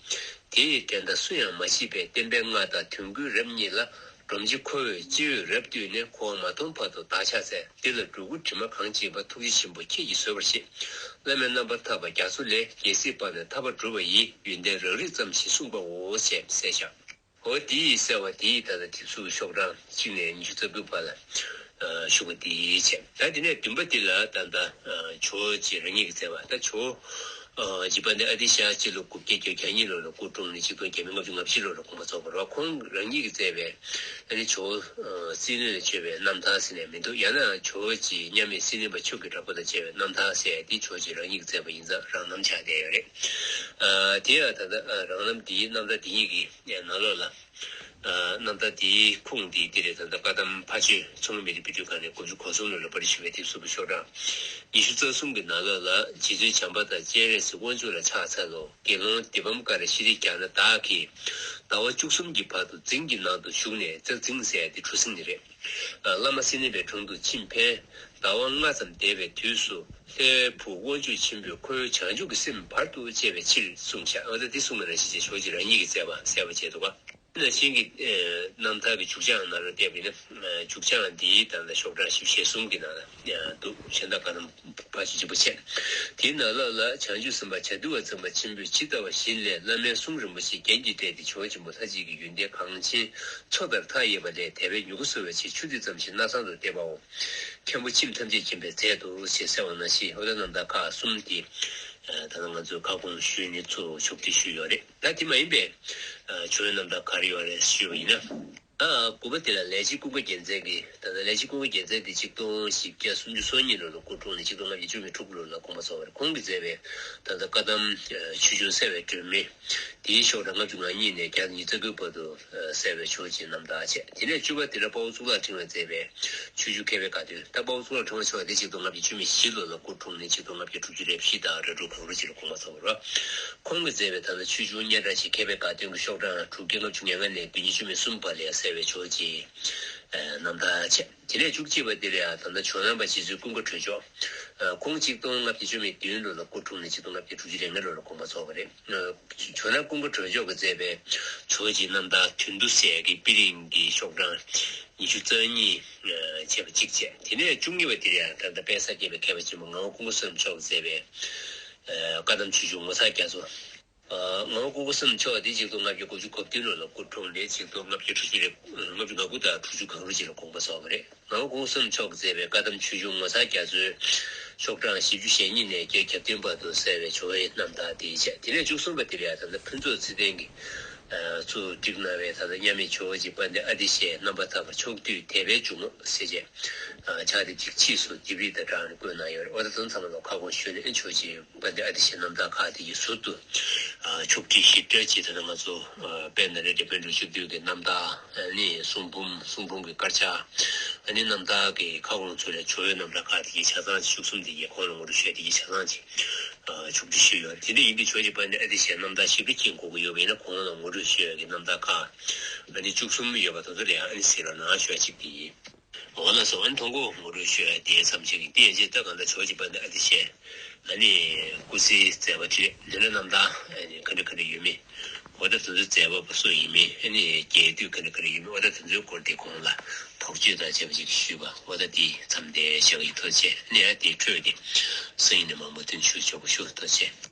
དེ་ཡི་དོན་དག་སུ་ཡང་མ་ཤེས་པས། བསྟན་པའི་མངའ་བདག་དོན་ཀུན་རབ་བརྙེས་ལ། འབྲོམ་རྗེ་ཁོ་བོས་སྤྱི་བོས་རབ་བཏུད་ནས། འཁོར་བ་མ་སྟོངས་བར་དུ་བདག་ཕྱག་འཚལ། འདི་ལ་སྒྲོ་སྐུར་དྲི་མ་གང་མཆིས་པ། ཐུགས་རྗེ་ཆེན་པོ་ཁྱེད་ཀྱིས་བཟོད་པར་བྱེད། བླ་མའི་རྣམ་པར་ཐར་པ་རྒྱ་མཚོ་ལས། རྒྱལ་སྲིད་སྤངས་ནས་ཐར་པ་བསྒྲུབས་པ་ཡི། ཡོན་ཏན་རང་རིག་ཙམ་ཞིག་གསུངས་པའོ། ཞེས་གསལ་ཤག་འོ་དེ་ཡིས་གསལ་བ་དེ་ཡིས་ད་ལྟ་དེབ་གཟུགས་ཀྱི་ཤོག་གྲངས་གཅིག་ནས་ཉི་ཤུ་རྩ་དགུ་བར་ལ་ཞུ་བ་དེ་བྱས། ད་དེ་ནས་བདུན་པ་དེ་ལ་ད་ལྟ་ཇོ་བོ་རྗེ་རང་ཉིད་ཀྱིས་མཛད་པ། ད་ཇོ་བོ་རྗེ་དཔལ་ལྡན་ཨ་ཏི་ཤ་སྤྱི་ལོ་དགུ་བརྒྱ་བརྒྱད་ཅུ་གྱ་གཉིས་ལོ་ལ་སྐུ་འཁྲུངས་ནས་ཆིག་སྟོང་བརྒྱ་མེད་ལྔ་བཅུ་ང་བཞི་ལོ་ལ་དགོངས་པ་རྫོགས་པ་རེད་བ། ཁོང་རང་ཉིད་ཀྱིས་མཛད་པའི་ཨ་ནི་ཇོ་བོ་བསིལ་གནས་ལ་བྱོན་པའི་རྣམ་ཐར་ཟེར་ནས་མི་འདུག་ཡང་ན་ཇོ་བོ་རྗེ་མཉམ་མེད་བསིལ་ལྡན་པ་མཆོག་གི་བྲག་ཕུག་ལ་མཇལ་བའི་རྣམ་ཐར་ཟེར་ཡ་དེ་ཇོ་བོ་རྗེ་རང་ཉིད་ཀྱིས་མཛད་པ་ཡིན་ཙང་རང་རྣམ་ཆགས་བསྡད་ཡོད་རེད། ཨ་དེ་ཡང་ད་ལྟ་རང་རྣམ་འདིའི་རྣམ་ཐར་འདི་ཉིད་ཀྱི་ནང་ལོགས་ལ། རྣམ་ཐར་འདིའི་ཁུངས་འདི་འདི་རེད། ད་ལྟ་བཀའ་གདམས་ཕ་ཆོས་མཚུངས་མེད་རིག་པའི་དུས་གང་ནས་དགུ་བཅུ་གོ་གསུམ་ལོ་ལ་པར་ཞུ་བའི་དེབ་གཟུགས་ཀྱི་ཤོག་གྲངས་ཉི་ཤུ་རྩ་གསུམ་གྱི་ནང་ལོགས་ལ། རྗེ་བཙུན་བྱམས་པ་དང་སྤྱན་རས་གཟིགས་དབང་ཕྱུག་ལ་ཕྱག་འཚལ་ལོ། དགེ་སློང་དི་པཾ་ཀ་ར་ཤྲཱི་ཛྙཱ་ན་བདག་གིས། ཟླ་བ་བཅུ་གསུམ་གྱི་བར་དུ་རྫིང་གི་ནང་དུ་བཞུགས་ནས། ཙཀ་རྫིང་ཟེར་ཡ་དེ་གྲུ་གཟིངས་ནི་རེད། བླ་མ་བསིལ་ལྡན་པའི་དྲུང་དུ་ཕྱིན་ཕན། ཟླ་བ་ལྔ་ཙམ་འདས་པའི་དུས་སུ། ལྷའི་བུ་དབང་ཕྱུག་ཆེན་པོས་ཁོའི་བྱང་ཆུབ་ཀྱི་སེམས་བར་དུ་གཅོད་པའི་ཕྱིར་གསུངས་ཤག་འོ་ད་འདི་གསུངས་པ་ནང་བཞིན་བྱས་ཇོ་བོ་རྗེ་རང་ཉིད་ཀྱིས་མཛད་པ་གསལ་པོ་བྱས་འདུག་ག་ནང་བཞིན་གྱི་རྣམ་ཐར་གྱི་མཇུག་བྱང་ནང་ལ་བལྟས་པ་ཡིན་ན། མཇུག་བྱང་འདིའི་ད་ལྟ་ཤོག་གྲངས་བཞི་བཅུ་ཞེ་གསུམ་གྱི་ནང་ལ་འདུག་གཞན་དག་བཀའ་གདམས་ཕ་ཆོས་སྦྱིན་པ་བྱས། དེའི་ནང་ལོགས་ལ་བྱང་ཆུབ་སེམས་དཔའ་བྱ་འདུལ་བ་ཚངས་པ་ཆེན་པོས་ཇི་ལྟ་བ་བཞིན་ལས། བླ་མའི་གསུང་རིན་པོ་ཆེ་རྒྱན་གྱིས་སྤྲས་ཏེ། ཇོ་བོ་ཆེན་པོ་ལྷ་གཅིག་གི་ཡོན་ཏན་གངས་ཅན་མཚོ་ལྟར་མཐའ་ཡས་པ་ལས། དད་པས་མྱུ་གུ་གསོ་བའི་ཕྱིར། ཆུ་ཐིགས་ཙམ་ཞིག་སྣ་བཟང་དུ་བསྟན་པའོ། མཁན་པོ་ཁྱིམ་ཐམས་ཅད་མཁྱེན་པའི་རྫས་དོ་ཞེས་གསལ་བ་ནང་བཞིན། འོ་ད་རྣམ་ཐར་ཁག་གསུམ་དེ་ད་ལྟ་ང་ཚོས་ཁ་སྐོང་ཞུས་ནས་གཙོ་བོ་ཕྱོགས་སྒྲིག་ཞུས་ཡོད་རེད། ད་དེ་མ་ཡིན་པའི་ཇོ་བོའི་རྣམ་ཐར་ག་རེ་ཡོད་རེད་ཞུས་པ་ཡིན་ན། ཨ་དགུ་པ་དེ་ལ་ལས་བྱེད་ཀུན་དགའ་རྒྱལ་མཚན་གྱིས། ད་ལྟ་ལས་བྱེད་ཀུན་དགའ་རྒྱལ་མཚན་དེ་ཆིག་སྟོང་བཞི་བརྒྱ་སུམ་ཅུ་སོ་གཉིས་ལོ་ལ་སྐུ་འཁྲུངས་ནས་ཆིག་སྟོང་ལྔ་བརྒྱ་བཅུ་མེད་དྲུག་ལོ་ལ་དགོངས་པ་རྫོགས་པ་རེད། ཁོང་གིས་མཛད་པའི་ད་ལྟ་བཀའ་གདམས་ཆོས་འབྱུང་གསལ་བའི་སྒྲོན་མེ་འདིའི་ཤོག་གྲངས་ལྔ་བཅུ་ང་གཉིས་ནས་བརྒྱ་ཉི་ཤུ་རྩ་དགུའི་བར་དུ་གསལ་བའི་ཇོ་བོ་རྗེའི་རྣམ་ཐར་བྱས། དེ་ནས་བཅུ་པ་དེ་ལ་དཔའ་བོ་གཙུག་ལག་ཕྲེང་བས་མཛད་པའི་ཆོས་འབྱུང་མཁས་པའི་དགའ་སྟོན། ད་དཔའ་བོ་གཙུག་ལག་ཕྲེང་བ་མཆོག་དེ་ཆིག་སྟོང་ལྔ་བརྒྱ་བཅུ་མེད་བཞི་ལོ་ལ་སྐུ་འཁྲུངས་ནས་ཆིག་སྟོང་ལྔ་བརྒྱ་དྲུག་ཅུ་རེ་བཞི་དང་རེ་དྲུག་གོང་རོལ་ཅིག་ལ་དགོངས་པ་རྫོགས་པ་རེད། ཁོང་གིས་མཛད་པའི་ད་ལྟ་ཆོས་འབྱུང་སྙན་གྲགས་ཆེ་མཁས་པའི་དགའ་སྟོན་གྱི་ཤོག་གྲངས་དྲུག་བརྒྱ་ལྔ་བཅུ་ང་ལྔ་ནས་བདུན་བརྒྱ་བཅུ་མེད་གསུམ་བར་ལ་ཡང་གསལ་བའི་ཇོ་བོ་རྗེའི་ རྣམ་ཐར་བྱས། དེ་ནས་བཅུ་གཅིག་པ་དེ་ལ་ཡང་ད་ལྟ་ཇོ་ནང་པ་རྗེ་བཙུན་ཀུན་དགའ་གྲོལ་མཆོག་ཁོང་ཆིག་སྟོང་ལྔ་བརྒྱ་བཅུ་མེད་བདུན་ལོ་ལ་སྐུ་འཁྲུངས་ནས་ཆིག་སྟོང་ལྔ་བརྒྱ་དྲུག་ཅུ་རེ་ལྔ་ལོ་ལ་དགོངས་པ་རྫོགས་པ་རེད། ཇོ་ནང་ཀུན་དགའ་གྲོལ་མཆོག་གིས་མཛད་པའི་ཇོ་བོ་རྗེའི་རྣམ་ཐར་དོན་བསྡུ་ཟེར་ཡག་གི་དཔེ་རིང་གི་ཤོག་གྲངས་ཉི་ཤུ་རྩ་གཉིས་བྱས་པ་གཅིག་བྱས། དེ་ནས་བཅུ་གཉིས་པ་དེ་ལ་ཡང་ད་ལྟ་དཔལ་ས་སྐྱ་པའི་མཁས་པ་ཆེན་པོ་ངག་དབང་ཀུན་དགའ་བསམ་མཆོག་གིས་མཛད་པའི་བཀའ་གདམས་ཆོས་འབྱུང་ངོ་མཚར་རྒྱ་མཚོ། ངག་དབང་ཀུན་དགའ་བསམ་མཆོག་དེ་ཆིག་སྟོང་ལྔ་བརྒྱ་དགུ་བཅུ་གོ་བདུན་ལོ་ལ་སྐུ་འཁྲུངས་ནས་ཆིག་སྟོང་ལྔ་བརྒྱ་དྲུག་ཅུ་རེ་ལྔ་བཅུ་ང་དགུ་དང་དྲུག་ཅུ་གང་རུང་ཅིག་ལ་དགོངས་པ་རྫོགས་པ་རེད། ངག་དབང་ཀུན་དགའ་བསམ་མཆོག་གིས་མཛད་པའི་བཀའ་གདམས་ཆོས་འབྱུང་ངོ་མཚར་རྒྱ་མཚོའི་ཤོག་གྲངས་བཞི་བཅུ་ཞེ་གཉིས་ནས་བརྒྱད་ཅུ་གྱ་བདུན་བར་དུ་གསལ་བའི་ཇོ་བོའི་རྣམ་ཐར་དེ་བྱས། དེ་ནས་བཅུ་གསུམ་པ་དེ་ལ་ཡང་ད་ལྟ་ཕུན་ཚོགས་ཚེ་བརྟན་གྱིས་ཚུར་བསྒྲིགས་གནང་བའི་ད་ལྟ་མཉམ་མེད་ཇོ་བོ་རྗེ་དཔལ་ལྡན་ཨ་ཏི་ཤའི་རྣམ་པར་ཐར་པ་ཕྱོགས་བསྡུས་དད་པའི་འཇུག་ངོགས་ཟེར་བྱས། ཕྱག་དེབ་ཅིག་ཕྱིས་སུ་ལྡེབས་རིས་དང་སྦྲགས་ནས་བཀོད་གནང་ཡོད་རེད། འོ་ད་དོན་ཚང་མ་ལ་ཁ་སྐོང་ཞུས་ནས་ཆོས་ཀྱི་དཔལ་ལྡན་ཨ་ཏི་ཤའི་རྣམ་ཐར་ཁག་དེ་ཡི་ཟུར་དུ་ཕྱོགས་སྒྲིག་ཞིབ་ཕྲ་ཅིག་ད་ལྟ་ང་ཚོ་དཔལ་ནཱ་ལེནྡྲའི་དཔལ་འབྲུག་ཆོས་སྡུད་ཀྱི་རྣམ་ཐར། ཨ་ནི་གསུང་འབུམ། གསུང་འབུམ་གྱི་དཀར་ཆག་ཨ་ནི་རྣམ་ཐར་གྱི་ཁ་སྐོང་ཚུལ་ལས་ཇོ་བོའི་རྣམ་ཐར་ཁག་དེ་ཡི་ཆ་ཚང་ཅིག་བཅུ་གསུམ་དེ་ཡི་གོང་ལ་ངོ་སྤྲོད་ཞུས་དེ་ཡི་ཆ་ཚང་ཅིག་ཕྱོགས་སྒྲིག་ཞུས་ཡོད་རེད། དེ་འདྲ་ཡིན་དུས་ཆོས་ཀྱི་དཔལ་ལྡན་ཨ་ཏི་ཤའི་རྣམ་ཐར་ཞིབ་ཕྲ་མཁྱེན་དགོས་ཀྱི་ཡོད་པ་ཡིན་ན་གོང་ལ་ངོ་སྤྲོད་ཞུས་ཡོད་ཀྱི་རྣམ་ཐར་ཁག་ཨ་ནི་བཅུ་གསུམ་ཡོད་པ་དེ་ཚོ་ལ་ཡང་ཨ་ནི་གཟིགས་རོགས་གནང་ཞུ་བ་ཅིག་དེ་ཡིན། འོ་ལགས་སོ། ཨ་ནི་དང་པོ་ངོ་སྤྲོད་ཞུ་ཡ་དེ་མཚམས་བཅད་ཀྱི་དེ་ཡན་ཆད་ད་གང་ལྟར་ཇོ་བོ་རྗེ་དཔལ་ལྡན་ཨ་ཏི་ཤའི་ཨ་ནི་སྐུ་ཚེའི་མཛད་པ་བཅས་འདི་འདྲ་རྣམ་ཐར་ཨ་ནི་ག་འདྲ་ག་འདྲ་ཡོད་མེད། འོ་ད་དེ་ཚོའི་མཛད་པ་སུ་ཡིན་མིན། ཨ་ནི་རྒྱས་བསྡུས་ག་འདྲ་ག་འདྲ་ཡོད་མེད། འོ་ད་དེ་ཚོའི་སྐོར་དེ་གོང་ལ་དོགས་གཅོད་དང་བཅས་པ་ཅིག་ཞུས་པ། འོ་ད་དེ་མཚམས་བསྡད་བཞག་ཡིན། ཐུགས་རྗེ་ཆེ། ཨ་ནི་ཨ་དེའི་འཕྲོས་དེ་སང་ཉིན་ནས་མང་པོ་སྟོན་ཞུ་ཆོག་པ་ཞུ། ཐུགས་རྗེ་ཆེ།